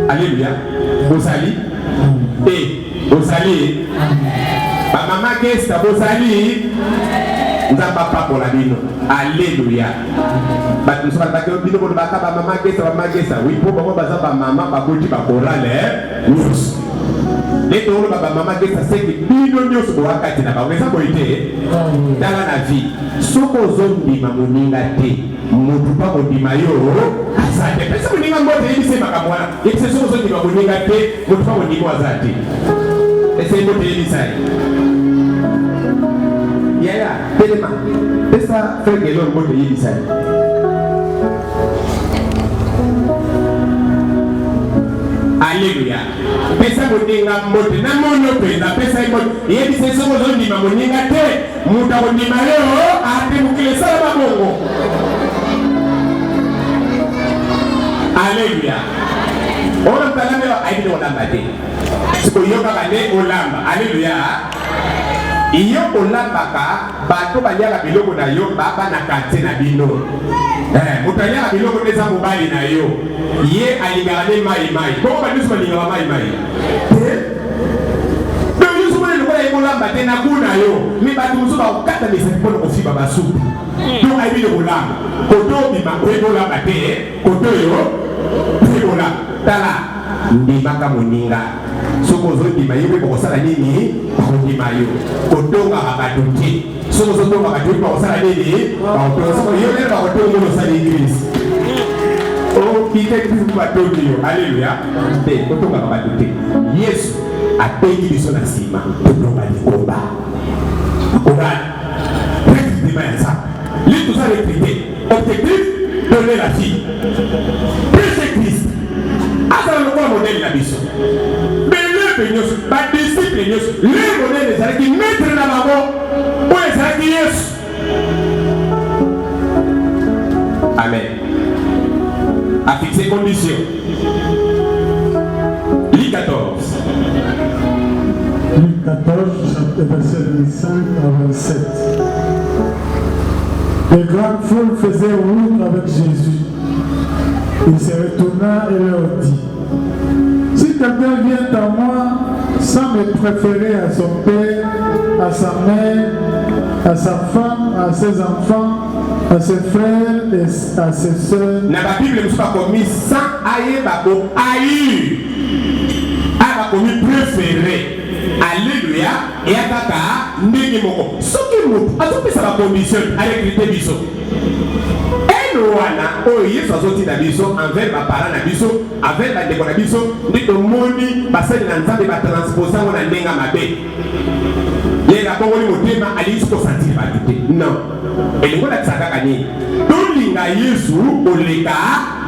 Alléluia. Bozali? Eh, bozali? Ba mama Gesta bozali? Nzambe apambola bino. Alléluia. Bato mosusu balobaki bino bolobaka ba mama Gesta, ba mama Gesta. Oui, mpo bango baza ba mama baboti ba chorale nyonso. Nde toloba ba mama Gesta seke bino nyonso boa kati na bango. Eza boye te? Tala na vie. Soki ozondima moninga te, moto mpo akondima yo aza te. Pesa moninga mbote, yebisa ye makambo wana. Yebisa soki ozondima moninga te, moto mpo akondima yo aza te. Pesa ye mbote, yebisa ye. Yaya, telema. Pesa frère Gelor mbote, yebisa ye. Alléluia. Pesa moninga mbote na mono mpenza, pesa ye mbote, yebisa ye soki ozondima moninga te, moto akondima yo ate mokili esalama bongo. Aleluya. Oyo moto alambi ayebi nde kolamba te, sikoyo yo kaka nde olamba. Aleluya. Yo olambaka, bato baliaka biloko na yo baba na quartier na bino. Eh, moto aliaka biloko nde eza mobali na yo, ye alingaka nde mai mai. Bongo bato nyonso balingaka mai mai te. Donc yo soki lokola ye kolamba te na goût na yo, mais bato mosusu bakokata misapi mpo na kofiba basupu. Donc ayebi nde kolamba. Koto obima oyebi olamba te, koto oyo oyebi olamba. Tala, ndimaka moninga. Soki ozondima ye mpe bakosala nini? Bakondima yo. Kotongaka bato te. Soki ozotonga bato ye bakosala nini? Bakotonga. Soki yo nde bakotonga yo osali eglise. Okite eglise mpo batongi yo. Aleluya. Te, kotongaka bato te. Yesu abengi biso na nsima totonga lingomba. Chorale, recrutement ya Nzambe. Li toza recruter. Objectif, donner la vie. Prêcher Christ. Azala lokola modèle na biso. Belebe nyonso, ba disciples nyonso, le modèle ezalaki maître na bango oyo ezalaki Yesu. Amen. A fixé condition. Luc 14. Luc 14, verset 25 à 27. Les grandes foules faisaient route avec Jésus. Il se retourna et leur dit, Si quelqu'un vient à moi sans me préférer à son père, à sa mère, à sa femme, à ses enfants, à ses frères et à ses sœurs. Na ba Bible mosusu bakomi sans ayeba ko haïr. Aya bakomi préférer. Alléluia. Eya kaka ndenge moko. Soki moto azopesa ba condition a recruter biso. Haine wana oyo Yesu azotinda biso envers ba parents na biso, envers bandeko na biso, nde tomoni basali na Nzambe ba transpose yango na ndenge ya mabe. Ye abongoli motema, alingi ko sentir bato te. Non. Elingi kolakisa kaka nini? Tolinga Yesu koleka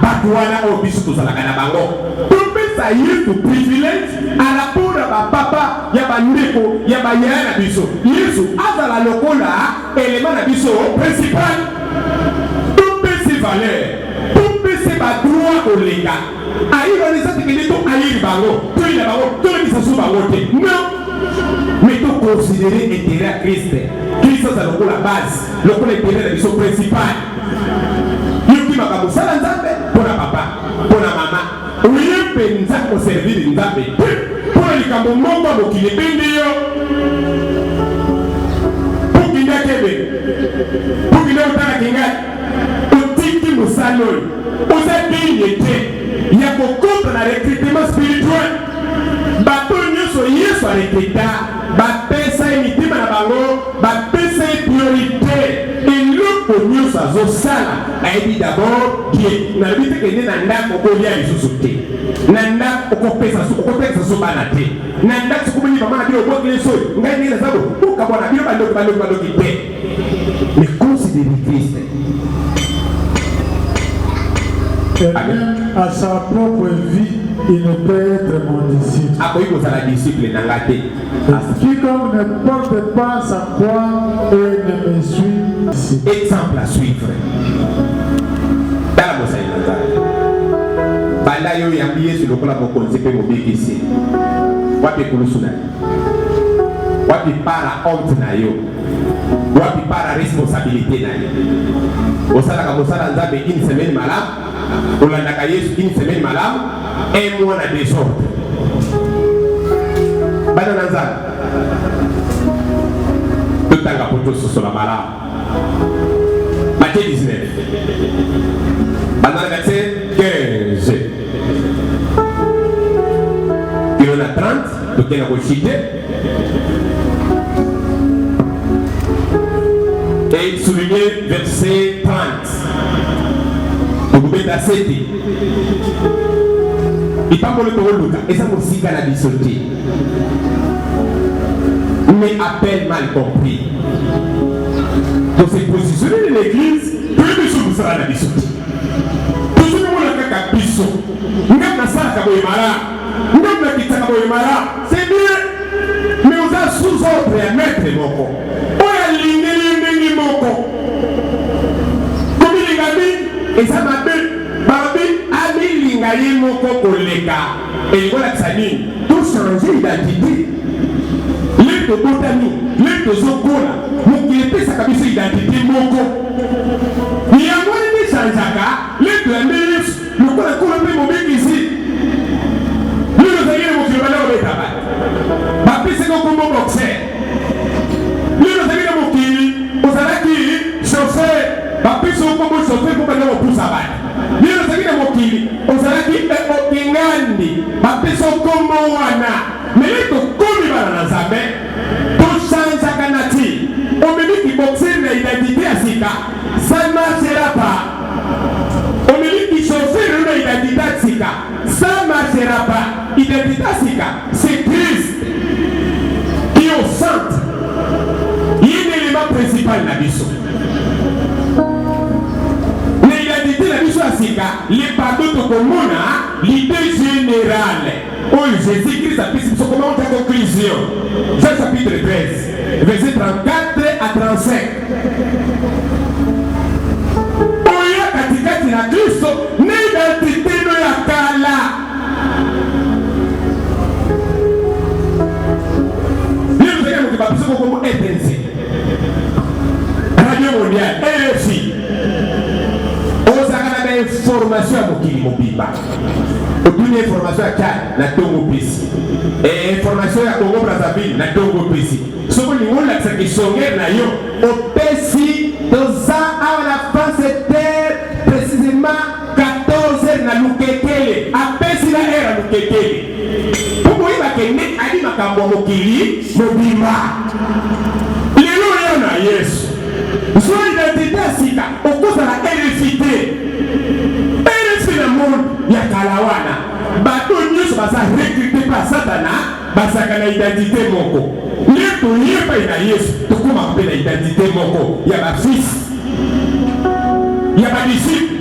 bato wana oyo biso tozalaka na bango. Topesa Yesu privilège à rapport ya ba papa, ya ba ndeko, ya ba yaya na biso. Yesu azala lokola element na biso principal. Topesi valeur, topesi ba droit koleka. Haïr wana eza te kende to haïr bango, toyina bango, tolekisa su bango te. Non. Mais to considérer intérêt ya Christ. Christ aza lokola base, lokola intérêt na biso principal. Yoki makambo sala Nzambe mpo na papa, mpo na mama. Oye mpenza koservir Nzambe te mpo na likambo moko ya mokili ebendi yo. Pokinde akebe, pokinde otala kingai, otiki mosala oyo oza digne te ya kokota na recrutement spirituel. Bato nyonso Yesu arekrita bapesa ye mitema na bango, bapesa ye priorite. Eloko nyonso azosala ayebi d'abord Dieu. Nalobi te kende na ndako okolia lisusu te, na ndako okopesa okotekisa so bana te, na ndako soki omoni mama na bino obwakeli soyi, ngai ndenge naza bo okabwana bino bandoki bandoki bandoki te. Mais considérez Christ. Et même à sa propre vie, il ne peut être mon disciple. Akoki kozala disciple na nga te. Quiconque ne porte pas sa croix et ne me suit. Exemple à suivre. Tala mosali na Nzambe. Banda yo oyambi Yesu lokola mokonzi mpe mobikisi. Wapi ekulusu na yo? Wapi para honte na yo? Wapi para responsabilité na yo? Osalaka mosala Nzambe une semaine malamu, olandaka Yesu une semaine malamu, un mois na desordre. Bana na Nzambe, totanga po tososola malamu. Matthieu 19, banda na verset 15 kino na 30, tokenda kochite et souligner verset 30. Tokobeta sete lipamboli tokoluka eza mosika na biso te, mais appel mal compris. Tose positionner na l'église, toyebi biso mosala na biso te, tozomona kaka biso. Ngai nasalaka boye malamu, ngai nakitaka boye malamu, c'est bien, mais oza sous ordre ya maître moko oyo alingeli ndenge moko. Komilinga mingi eza mabe. Balobi amilinga ye moko koleka, elingi kolakisa nini? Tochange identité. Le tobotami, le tozokola, mokili epesaka biso identité moko, yango wana nde echangeaka. Le toyambi Yesu lokola Nkolo mpe mobikisi, lelo ozali na mokili, banda kobeta bato, bapesaka nkombo boxer. Lelo ozali na mokili, ozalaki chauffeur, bapesi yo nkombo chauffeur mpo banda kopusa bato. Lelo ozali na mokili, ozalaki okingandi, bapesi yo nkombo wana. Mele tokomi bana na Nzambe, tochangeaka nature. Omemi kiboxer na identité ya sika, ça ne marchera pas. Omemi kichauffeur na identité ya sika, ça ne marchera pas. Identité ya sika, c'est Christ qui est au centre. Ye nde élément principal na biso na identité na biso ya sika. Le pardon, tokomona l'idée générale oyo Jésus Christ apesi biso. Comment on conclusion? Jean chapitre 13, verset 34 à 35. Oyo katikati na Kristo na identité no ya kala. Lelo ozali moto, bapesi kokombo RTNC, Radio Mondiale, RFI, ozalaka na bainformation ya mokili mobimba. Otuni information ya Tchad na ntongo, opesi information ya Congo Brazzaville na ntongo, opesi. Soki olingi olakisa kisongere na yo, opesi: toza awa na France Terre, précisément 14 heures na Lukekele. Apesi na heure ya Lukekele mpo boyeba kende ali makambo ya mokili mobimba. Lelo oyo na Yesu, zwa identité ya sika, okozala RFI te. RFI na monde ya kala wana, bato nyonso baza recruté pa Satana, bazalaka na identité moko. Nde toyebai na Yesu, tokomaka mpe na identité moko ya bafils, ya badisciple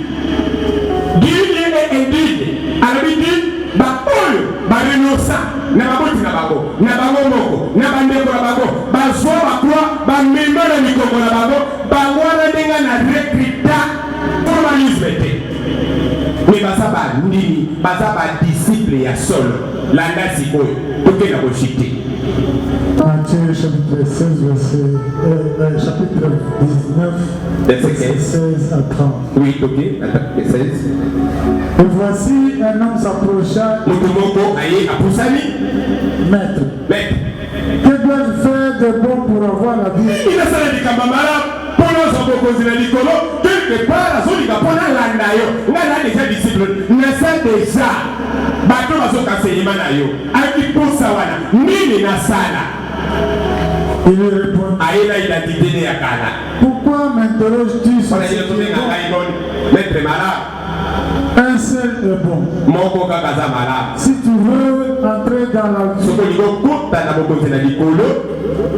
digne et indigne. Alobi digne, baoyo barenonça na baboti na bango, na bango moko, na bandeko na bango, bazwa bacroix, bamema na mikongo na bango. Bango wana ndenge na recruta formalisme te, me baza bandimi, baza badisciple ya solo. Landa sikoyo, tokenda koshite. Matthieu chapitre 16, verset, chapitre 19, verset verset 15. 16 à 30. Oui, toke 16. Et voici un homme s'approcha, Moto moko aye, apusani. Maître, Maître, que dois-je faire de bon pour avoir la vie? Inasala likambo malamu mpo nazwa bokonzi na likolo. Quelque part azolinga mpo nalanda yo. Ngai na déjà disciple, naza déjà bato bazoka enseignement na yo. Ayaki mposa wana, nini nasala? Il lui répondit, Aye na identité ne ya kala. Pourquoi m'interroges-tu sur mpona ce ye qui est tobenga bon? ngai boni maître malamu? Un seul est bon. Moko kaka aza malamu. Si tu veux entrer dans la vie, Soki olingi okota na bokonzi na likolo,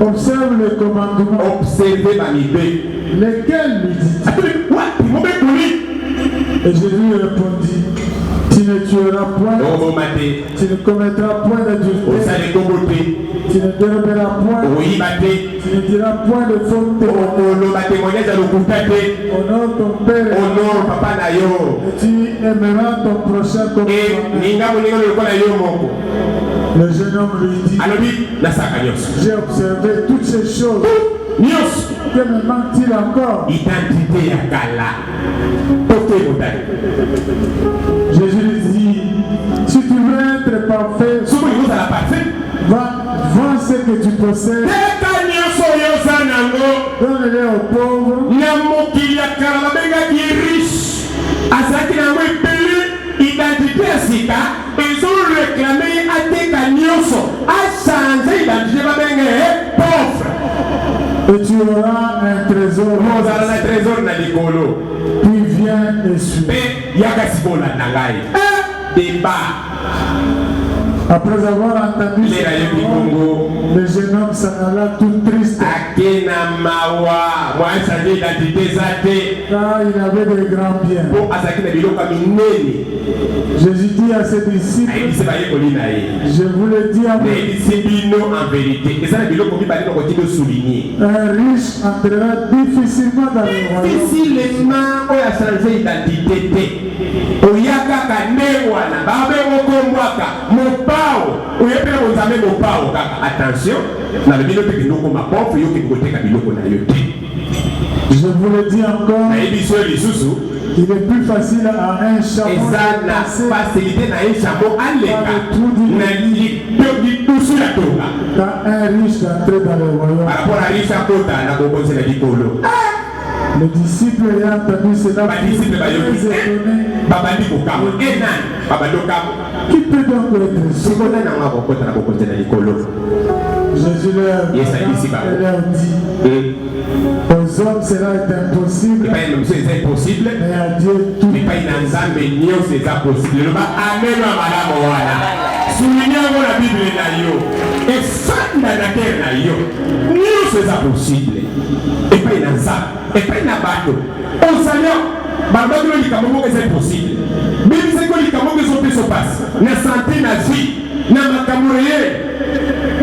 observe les commandements. Observe bamibeko. Lesquels, lui dit-il? Atuni wapi mobekoli. Et Jésus lui répondit, tu ne tueras point, Okoboma te. tu ne commettras point d'adultère, Osala ekobo te. tu ne déroberas point, Okoyiba te. tu ne diras point de faux témoignage. Okoloba témoignage ya lokuta te. Honore ton père et Honore papa na yo. et tu aimeras ton prochain comme E toi-même. ninga moninga lokola yo moko. Le jeune homme lui dit, Alobi nasalaka nyonso. j'ai observé toutes ces choses. Nyonso. Que me manque-t-il encore? Identité ya kala. Toke motali. Jésus lui dit, si tu veux être parfait, Soki olingi ozala parfait, va, vends ce que tu possèdes, teka nyonso oyo oza nango. donne-les aux pauvres, Na mokili ya kala babengaki ye riche, azalaki na yango ebele. Identité ya sika ezoréclamer ye ateka nyonso, achanger identité, babenge ye pauvre. Et tu auras un trésor. Ozala na trésor na likolo. Puis viens et suis. Mpe yaka sikoyo olanda ngai. Débat. Après avoir entendu Lera ces yoki paroles, bongo, le jeune homme s'en alla tout triste, ake na mawa, mwa achanger identité eza te, car il avait de grands biens. mpo azalaki na biloko ya minene. Jésus dit à ses disciples, Ayebisi bayekoli na ye, je vous le dis en vérité, nayebisi bino en vérité, eza na biloko mibale nakoki kosouligner. un riche entrera difficilement dans le royaume. Difficilement. Oyo achanger identité te, oya kaka nde wana babengo kombwaka mopao, oye mpe na bonzambe mopao kaka. Attention, nalobi no mpe kende okoma pauvre, yo kende koteka biloko na yo te. Je vous le dis encore, Nayebi so lisusu, il est plus facile à un chameau eza de na passer facilité na ye chameau aleka na lidusu ya tonga qu'à un riche d'entrer dans le royaume. Par rapport à riche akota na bokonzi na likolo. Les disciples ayant entendu cela Badisciple furent bayoki, très étonnés. Babandi kokamwa e nani babandi kokamwa. Qui peut donc être sauvé? Sikoyo nani yango akokota na bokonzi na likolo? Jésus leur, Yes, I see. et leur dit, aux hommes cela est impossible, Epai na biso eza impossible, mais à Dieu tout. Epai na Nzambe nyonso eza possible. Loba amen ya malamu wana. Souligne yango na Bible na yo, efanda na cœur na yo. Nyonso eza possible epai na Nzambe. Epai na bato, ozali balobaki no likambo moko eza impossible, bebisaki yo likambo moko ezopesa pasi na santé, na vie, na makambo réel,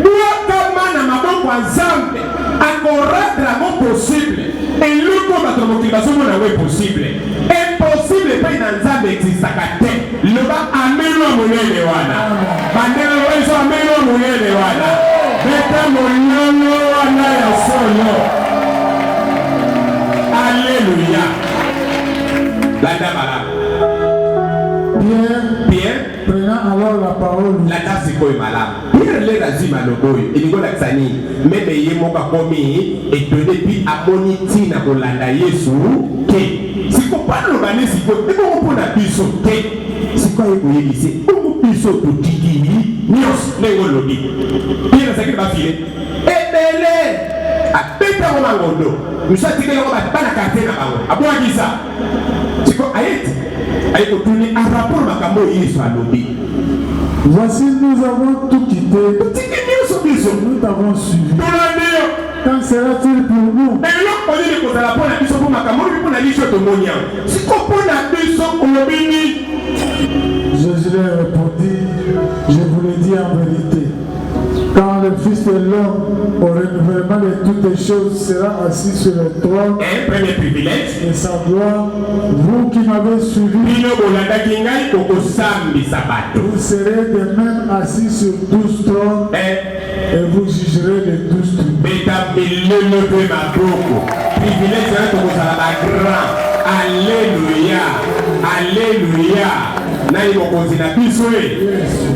bwakama na maboko ya Nzambe, akorendre yango possible. Eloko oyo bato na mokili bazomona yango impossible, impossible epai na Nzambe existaka te. Loba amen ya monene wana. Bandeko, oyo amen ya monene wana, beta mololo wana ya solo. Alleluya. Landa malamu. Pierre, Pierre, prenant alors la parole, landa sikoyo malamu. Pierre lere azwi maloba oyo, elingi olakisa nini? Même ye moko akomi étonné, puis amoni ntina kolanda Yesu te. Siko paloba ne sikoyo ebongo mpo na biso te. Sikoyo aye koyebise bongo, biso totiki nyonso ndenge olobi. Pierre azalaki na bafilets ebele, abetango mangondo, mosu atikeli yango bana quartier na bango, abwakisa. Siko aye ti aye kotuni en rapport makambo oyo Yesu alobi. Voici, nous avons tout quitté, Totiki nyonso biso, nous t'avons suivi. Tolandi yo. Qu'en sera-t-il pour nous? Eloko nini kozala mpo na biso? Mpo makambo olobi mpo na biso, tomoni yango. Siko mpo na biso, olobi nini? Jésus leur répondit, je vous le dis en vérité, quand le Fils de l'homme, au renouvellement de toutes les choses, sera assis sur le trône Un premier privilège de sa gloire, vous qui m'avez suivi, bino bolandaki ngai, kokosambisa bato, vous serez de même assis sur 12 trônes Eh, et vous jugerez les 12 tribus. Beta milelo mpe maboko. Privilège wana, tokozala bagrand. Alleluya, alleluya. Nani mokonzi na biso e? Yesu.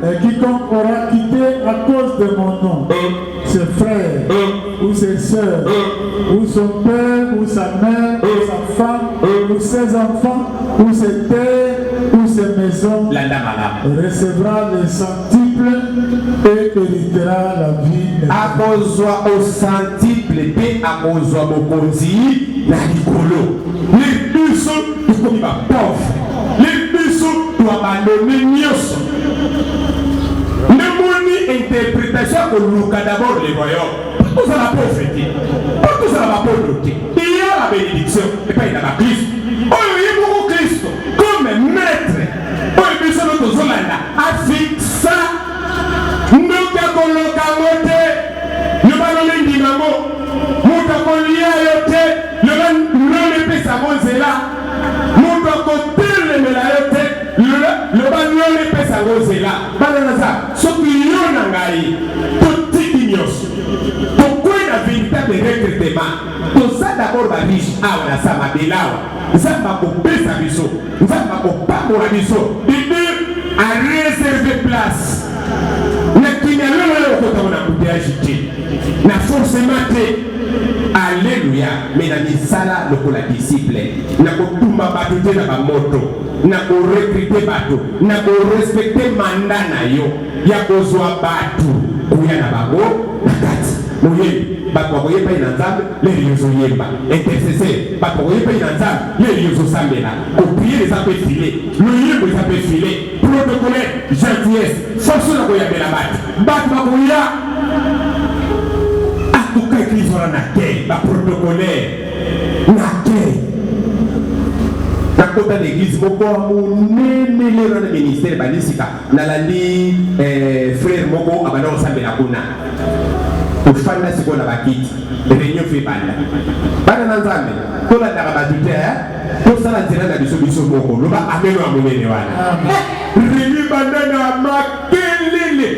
Et quiconque aura quitté à cause de mon nom ses frères ou ses sœurs, ou son père, ou sa mère, ou sa femme, ou ses enfants, ou ses terres, ou ses maisons, Landa malamu. Recevra le centuple et héritera la vie éternelle. Akozwa au centuple mpe akozwa bokonzi na likolo. Le biso tokomi bapauvre, le biso toabandonner nyonso. Ndemoni interprétation ya koluka d'abord le royaume, mpo tozala pauvre te, mpo tozala bapauvre te. Iya la bénédiction epai na bakristo. Oyo ye moko Kristo comme maître oyo biso no tozolanda afixa. Ndoki akoloka yango te, loba lolo endima yango. Moto akolia yo te, loba lolo epesa yango nzela. Moto akotelemela yo te, loba lolo epesa yango nzela. Bana na Nzambe, soki yo na ngai totiki nyonso, tokwei na véritable recrutement, toza d'abord ba riche awa na sa mabele awa, Nzambe akopesa biso, Nzambe akopambola biso. De deux, a réserver place na kimia lolo yo okotaka na embouteillage te, na forcément te. Alléluia. Mais na misala lokola disciple, na kotumba bato te na bamoto, na korecrute bato, na korespecte mandat na yo ya kozwa bato koya na bango na kati. Moyembi, bato bakoya epai na Nzambe lelo yo ozoyemba. Intercesseur, bato bakoya epai na Nzambe lelo yo ozosambela. Kopriere eza mpe file, loyembo eza mpe file, protocolaire, gentillesse, façon na koyambela bato, bato bakoya. Atuka eglise wana na kei baprotocolaire na kei nakota na eglise moko ya monene lelo na ministère ebandi sika. Nalandi eh, frère moko abanda kosambela kuna, tofanda sikoyo na bakiti, réunion fe ebanda. Bana na Nzambe, tolandaka bato te, eh? Tosala nzela na biso biso moko. Loba ameno ya monene wana. Réunion ebanda na makelele,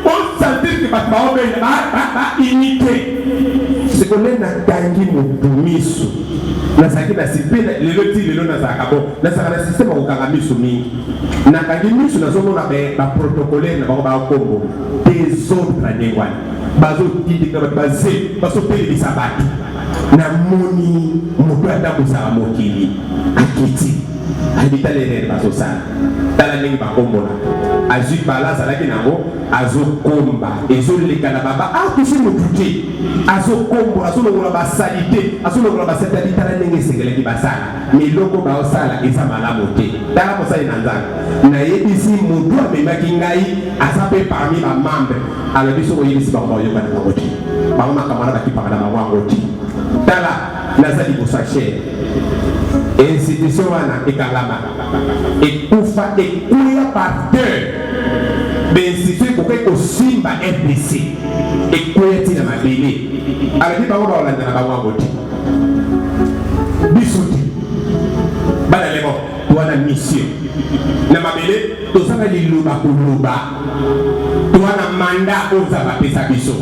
osentir ke bato baobenda baunité. Sikoyo nde nakangi motu miso, nazalaki na sipe lelo ti lelo nazalaka bo nazalaka na système ya kokanga miso mingi. Nakangi miso, nazomona ba protocolaire na bango bakombo desordre na ndenge wana, bazotindika bato baze bazotelemisa bato. Namoni moto atambwisaka mokili akiti, ayebi tala erreur bazosala, tala ndenge bakombolaka. Azwi bala azalaki nango, azokomba ezoleka na baba atusi motu te, azokombola, azolongola basalite, azolongola basalite. Abi tala ndenge esengelaki basala, miloko baosala eza malamu te. Tala mosali na Nzambe, nayebisi motu amemaki ngai, aza mpe parmi bamembre. Alobi soki oyebisi bango bayoka na bango te, bango makambo wana bakipaka na bango yango te. Tala naza liboso ya chere institution wana ekangama, ekufa, ekuya par terre. Bainstitution ekoki kosimba RDC ekuya ti na mabele. Alobi bango baolanda na bango yango te, biso te. Bana lebo toa na mission na mabele, toza na liloba koloba, toa na mandat oyo Nzambe apesa biso.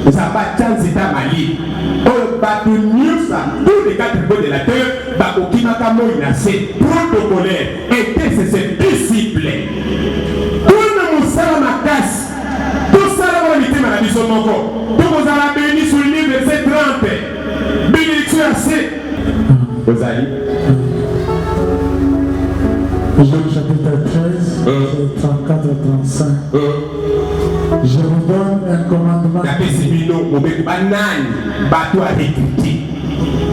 Nzambe atya nzeta mali oyo bato nyonso, tous les quatre coins de la terre, bakokimaka moi na se. Protocolaire, intercesseur, disciple, tona mosala makasi, tosala wana mitema na biso moko, tokozala béni. Souligné verset 30, bénédiction ya se ozali. Jean chapitre 13, verset 34 à 35. Je vous donne un commandement. Napesi bino mobeko. Banani? Bato ya recruté.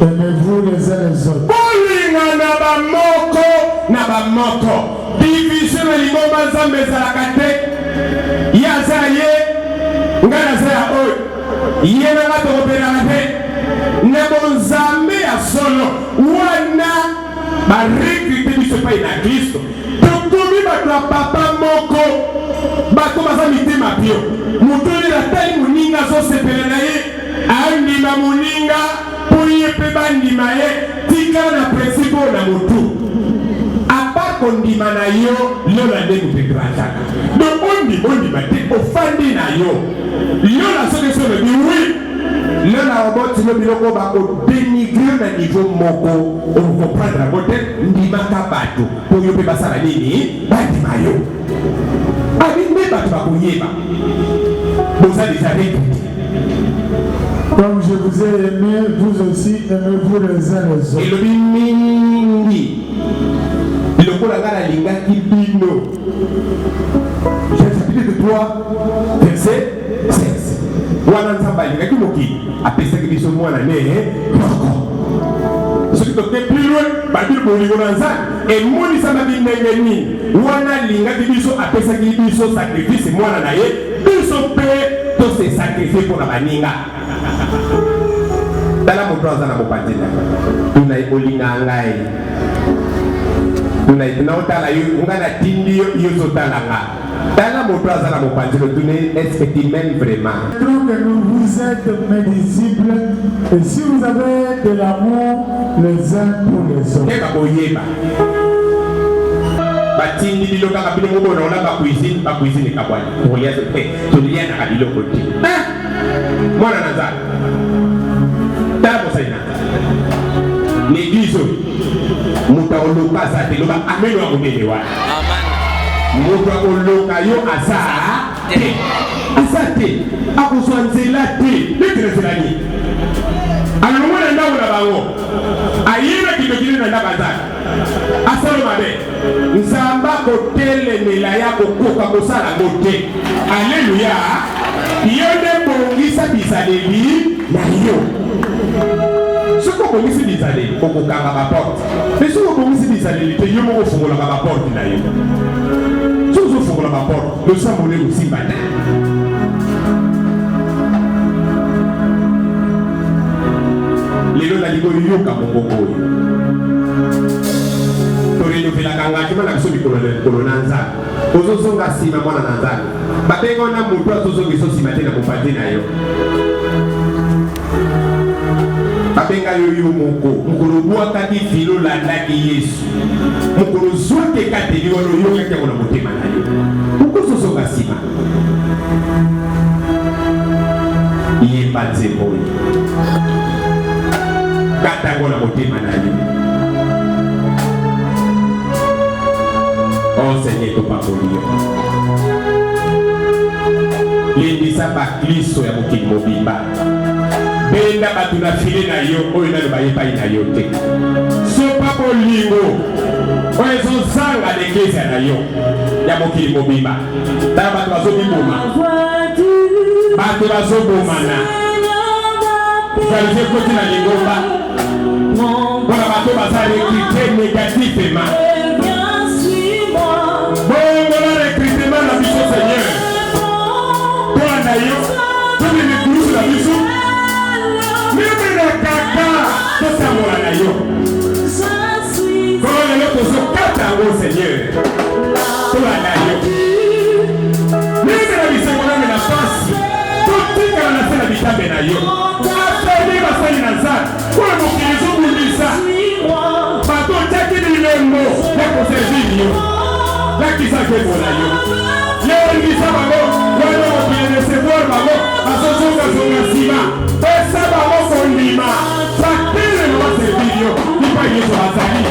Aimez-vous les uns les autres. Bolingana bamoko na bamoko. Division na lingomba Nzambe ezalaka te. Ye aza ye, ngai naza ya oyo, ye na nga tokopelaka te. Na bonzambe ya solo wana, barecrute biso epai na Kristo, tokomi bato ya papa moko. Bato baza mitema pio. Moto oyo atali moninga azosepela na ye, andima moninga mpo ye mpe bandima ye. Tikala na principe oyo na motu apa kondima na yo lola nde moto edrangeaka. Donc ondima, ondima te, ofandi na yo lola. Soki so olobi oui, lola obotilo biloko bakodénigre na niveau moko, okocomprendre yango te. Ndimaka bato mpo yo mpe basala nini? Bandima yo. Abi nde bato bakoyeba boza déjà recruté. Comme je vous ai aimé, vous aussi aimez-vous les uns les autres. Elobi mingi lokola ngai nalingaki bino. Jean chapitre 3 verset 16 wana, Nzambe alingaki mokili, apesaki biso mwana ne moko. Soki toke plus loin, babi bolingo na Nzambe emonisamaki ndenge nini? Wana alingaki biso, apesaki biso sacrifice, mwana na ye. Biso mpe tose sacrifier mpo na baninga. Tala moto aza na mopanzi na tuna ye: olinga ngai? Tuna ete naotala yo, nga natindi yo, yo ozotala nga. Tala moto aza na mopanzi lotuna ye, est-ce que tu m'aimes vraiment? Montrons que nous vous êtes mes disciples et si vous avez de l'amour les uns pour les autres. Keba koyeba batindi bino kaka bino moko bona ba cuisine ba cuisine ekabwani kolia te tolianaka biloko te mwana na nzambe tala mosali na nzambe na eglise oyo moto akoloka aza te loba amen wa monene wana moto akoloka yo aza te aza te akozwa nzela te neti na nzela nini alongwe na ndako na bango aye na kindoki na ndako aza Asali mabe. Nzambe akotelemela ye, akokoka kosala yango te. Aleluya! Yo nde bongisa bizaleli na yo. Soki obongisi bizaleli, okokanga baporte. Me soki obongisi bizaleli te, yo moko ofungolaka baporte na yo. Soki ozofungola baporte, losambo nde ekosimba te. Lelo nalingi oyoka mongongo oyo. Torenovelaka engagement na biso mikolo na mikolo na Nzambe. Ozozonga nsima mwana na Nzambe. Babenga na moto azozongisa nsima te na mopanzi na yo. Babenga yo yo moko. Mokolo obwakaki filo olandaki Yesu. Mokolo ozwaki ekateli wana oyokaki yango na motema na yo. Okozozonga nsima. Yemba nzembo oyo. Kata yango na motema na yo. Oh Seigneur, topamboli yo. Lendisa baklisto ya mokili mobimba. Benda bato na file na yo oyo nano bayebai na yo te. Sopa bolingo oyo ezozanga na eklezia na yo ya mokili mobimba. Tala bato bazomiboma, bato bazobomana, jalousie ekoti na lingomba mpona bato baza recrute negativement. Bongola recrutement na biso Seigneur, tolanda yo, tomeme kulusu na biso meme na kaka totambola na yo. Kolo lelo tozokata yango Seigneur, tolanda yo meme na bisengo name na pasi, totikala na se na bitambe na yo. Affaibli basali na Nzambe oyo mokili ezobundisa bato, otiaki bilembo ya koservir yo, lakisa nkembo na yo, lendisa bango wana mokili recevoir bango bazozongazonga nsima, pesa bango kondima batelema baservir yo bipai nyonso bazali.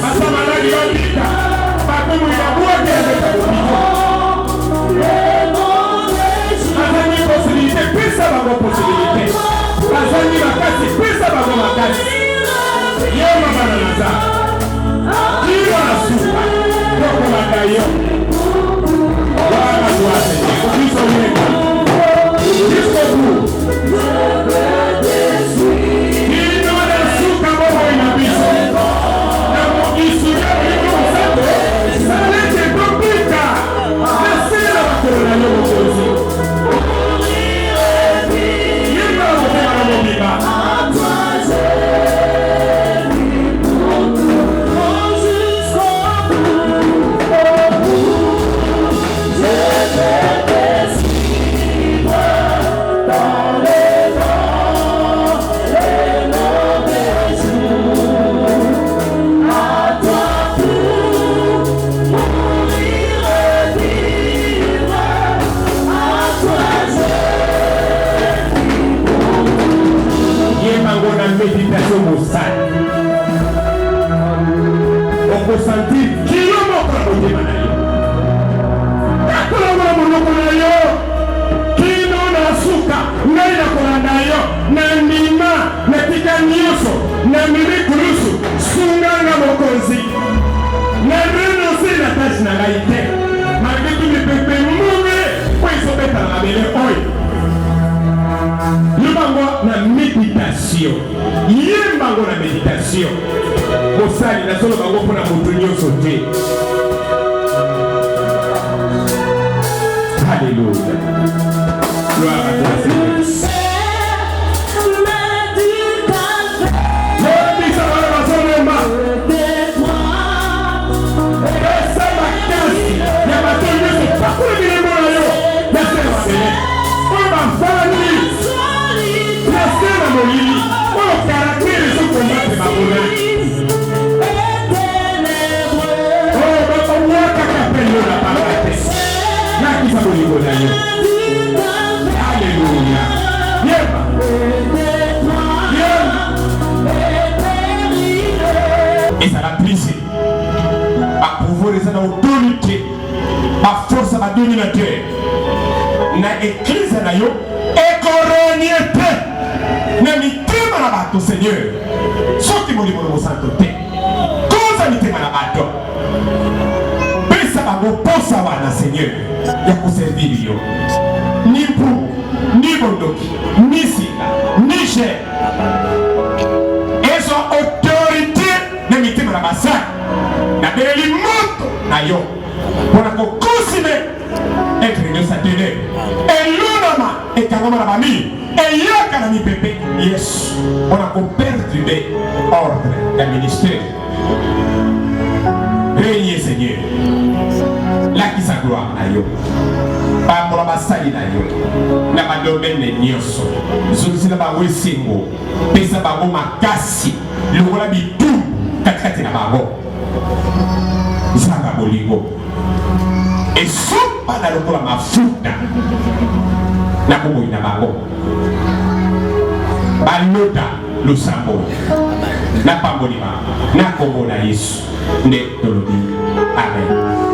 Basamalaki babika bakomoi babwaki ya beta bobiko bazangi posibilite, pesa bango posibilite, bazangi makasi, pesa bango makasi. Yo mama na naza kino na suka tokolanda yo wana toasete biso yeba jusqu'au bout kino na suka bomoi na biso na mokisi ya Molimo Mosantu sala ete tobika na se na makolo na yo mokonzi. Yemba na motema na mobimba. Yemba ngo na meditation mosali okosentir kilo moko na motema na yo nakolongola monoko na yo kino na suka ngai nakolanda yo na ndima natika nyonso na mimi kulusu sunga nga mokonzi na renonce na tâche na ngai te malgré tout mipepe munge oyo ezobeta na mabele oyo. Loba ngo na meditation, yemba ngo na meditation. Mosali, nazoloba ngo mpo na moto nyonso te. Alléluia. Gloire à toi, Seigneur. Lobisa bana bazomela. bolingo na yo. Alleluya. Yemba. Yemba. Ezala brise. Ba pouvoir eza na autorité. Ba force ba dominateur. Na eglise na yo ekorenie te na mitema na bato Seigneur. Soki molimo na mosanto te. Koza mitema na bato. Pesa bango posa wana Seigneur ya koservir yo. Ni mpuku, ni bondoki, ni singa, ni chair. Ezwa autorité na mitema na basali. Nabeleli moto na yo mpo na kokosime etre nyonso ya tenere elonama ekangama na bamire eyaka na mipepe Yesu mpo na koperturbe ordre ya ministère. Règne Seigneur, lakisa gloire na yo, pambola basali na yo na badomene nyonso, zongisela bango esengo, pesa bango makasi, longola bitumbu katikati na bango. Nzambe bolingo esopana lokola mafuta na bomoi na bango, balota losambo na pambolima na kombo na Yesu nde tolobi amen.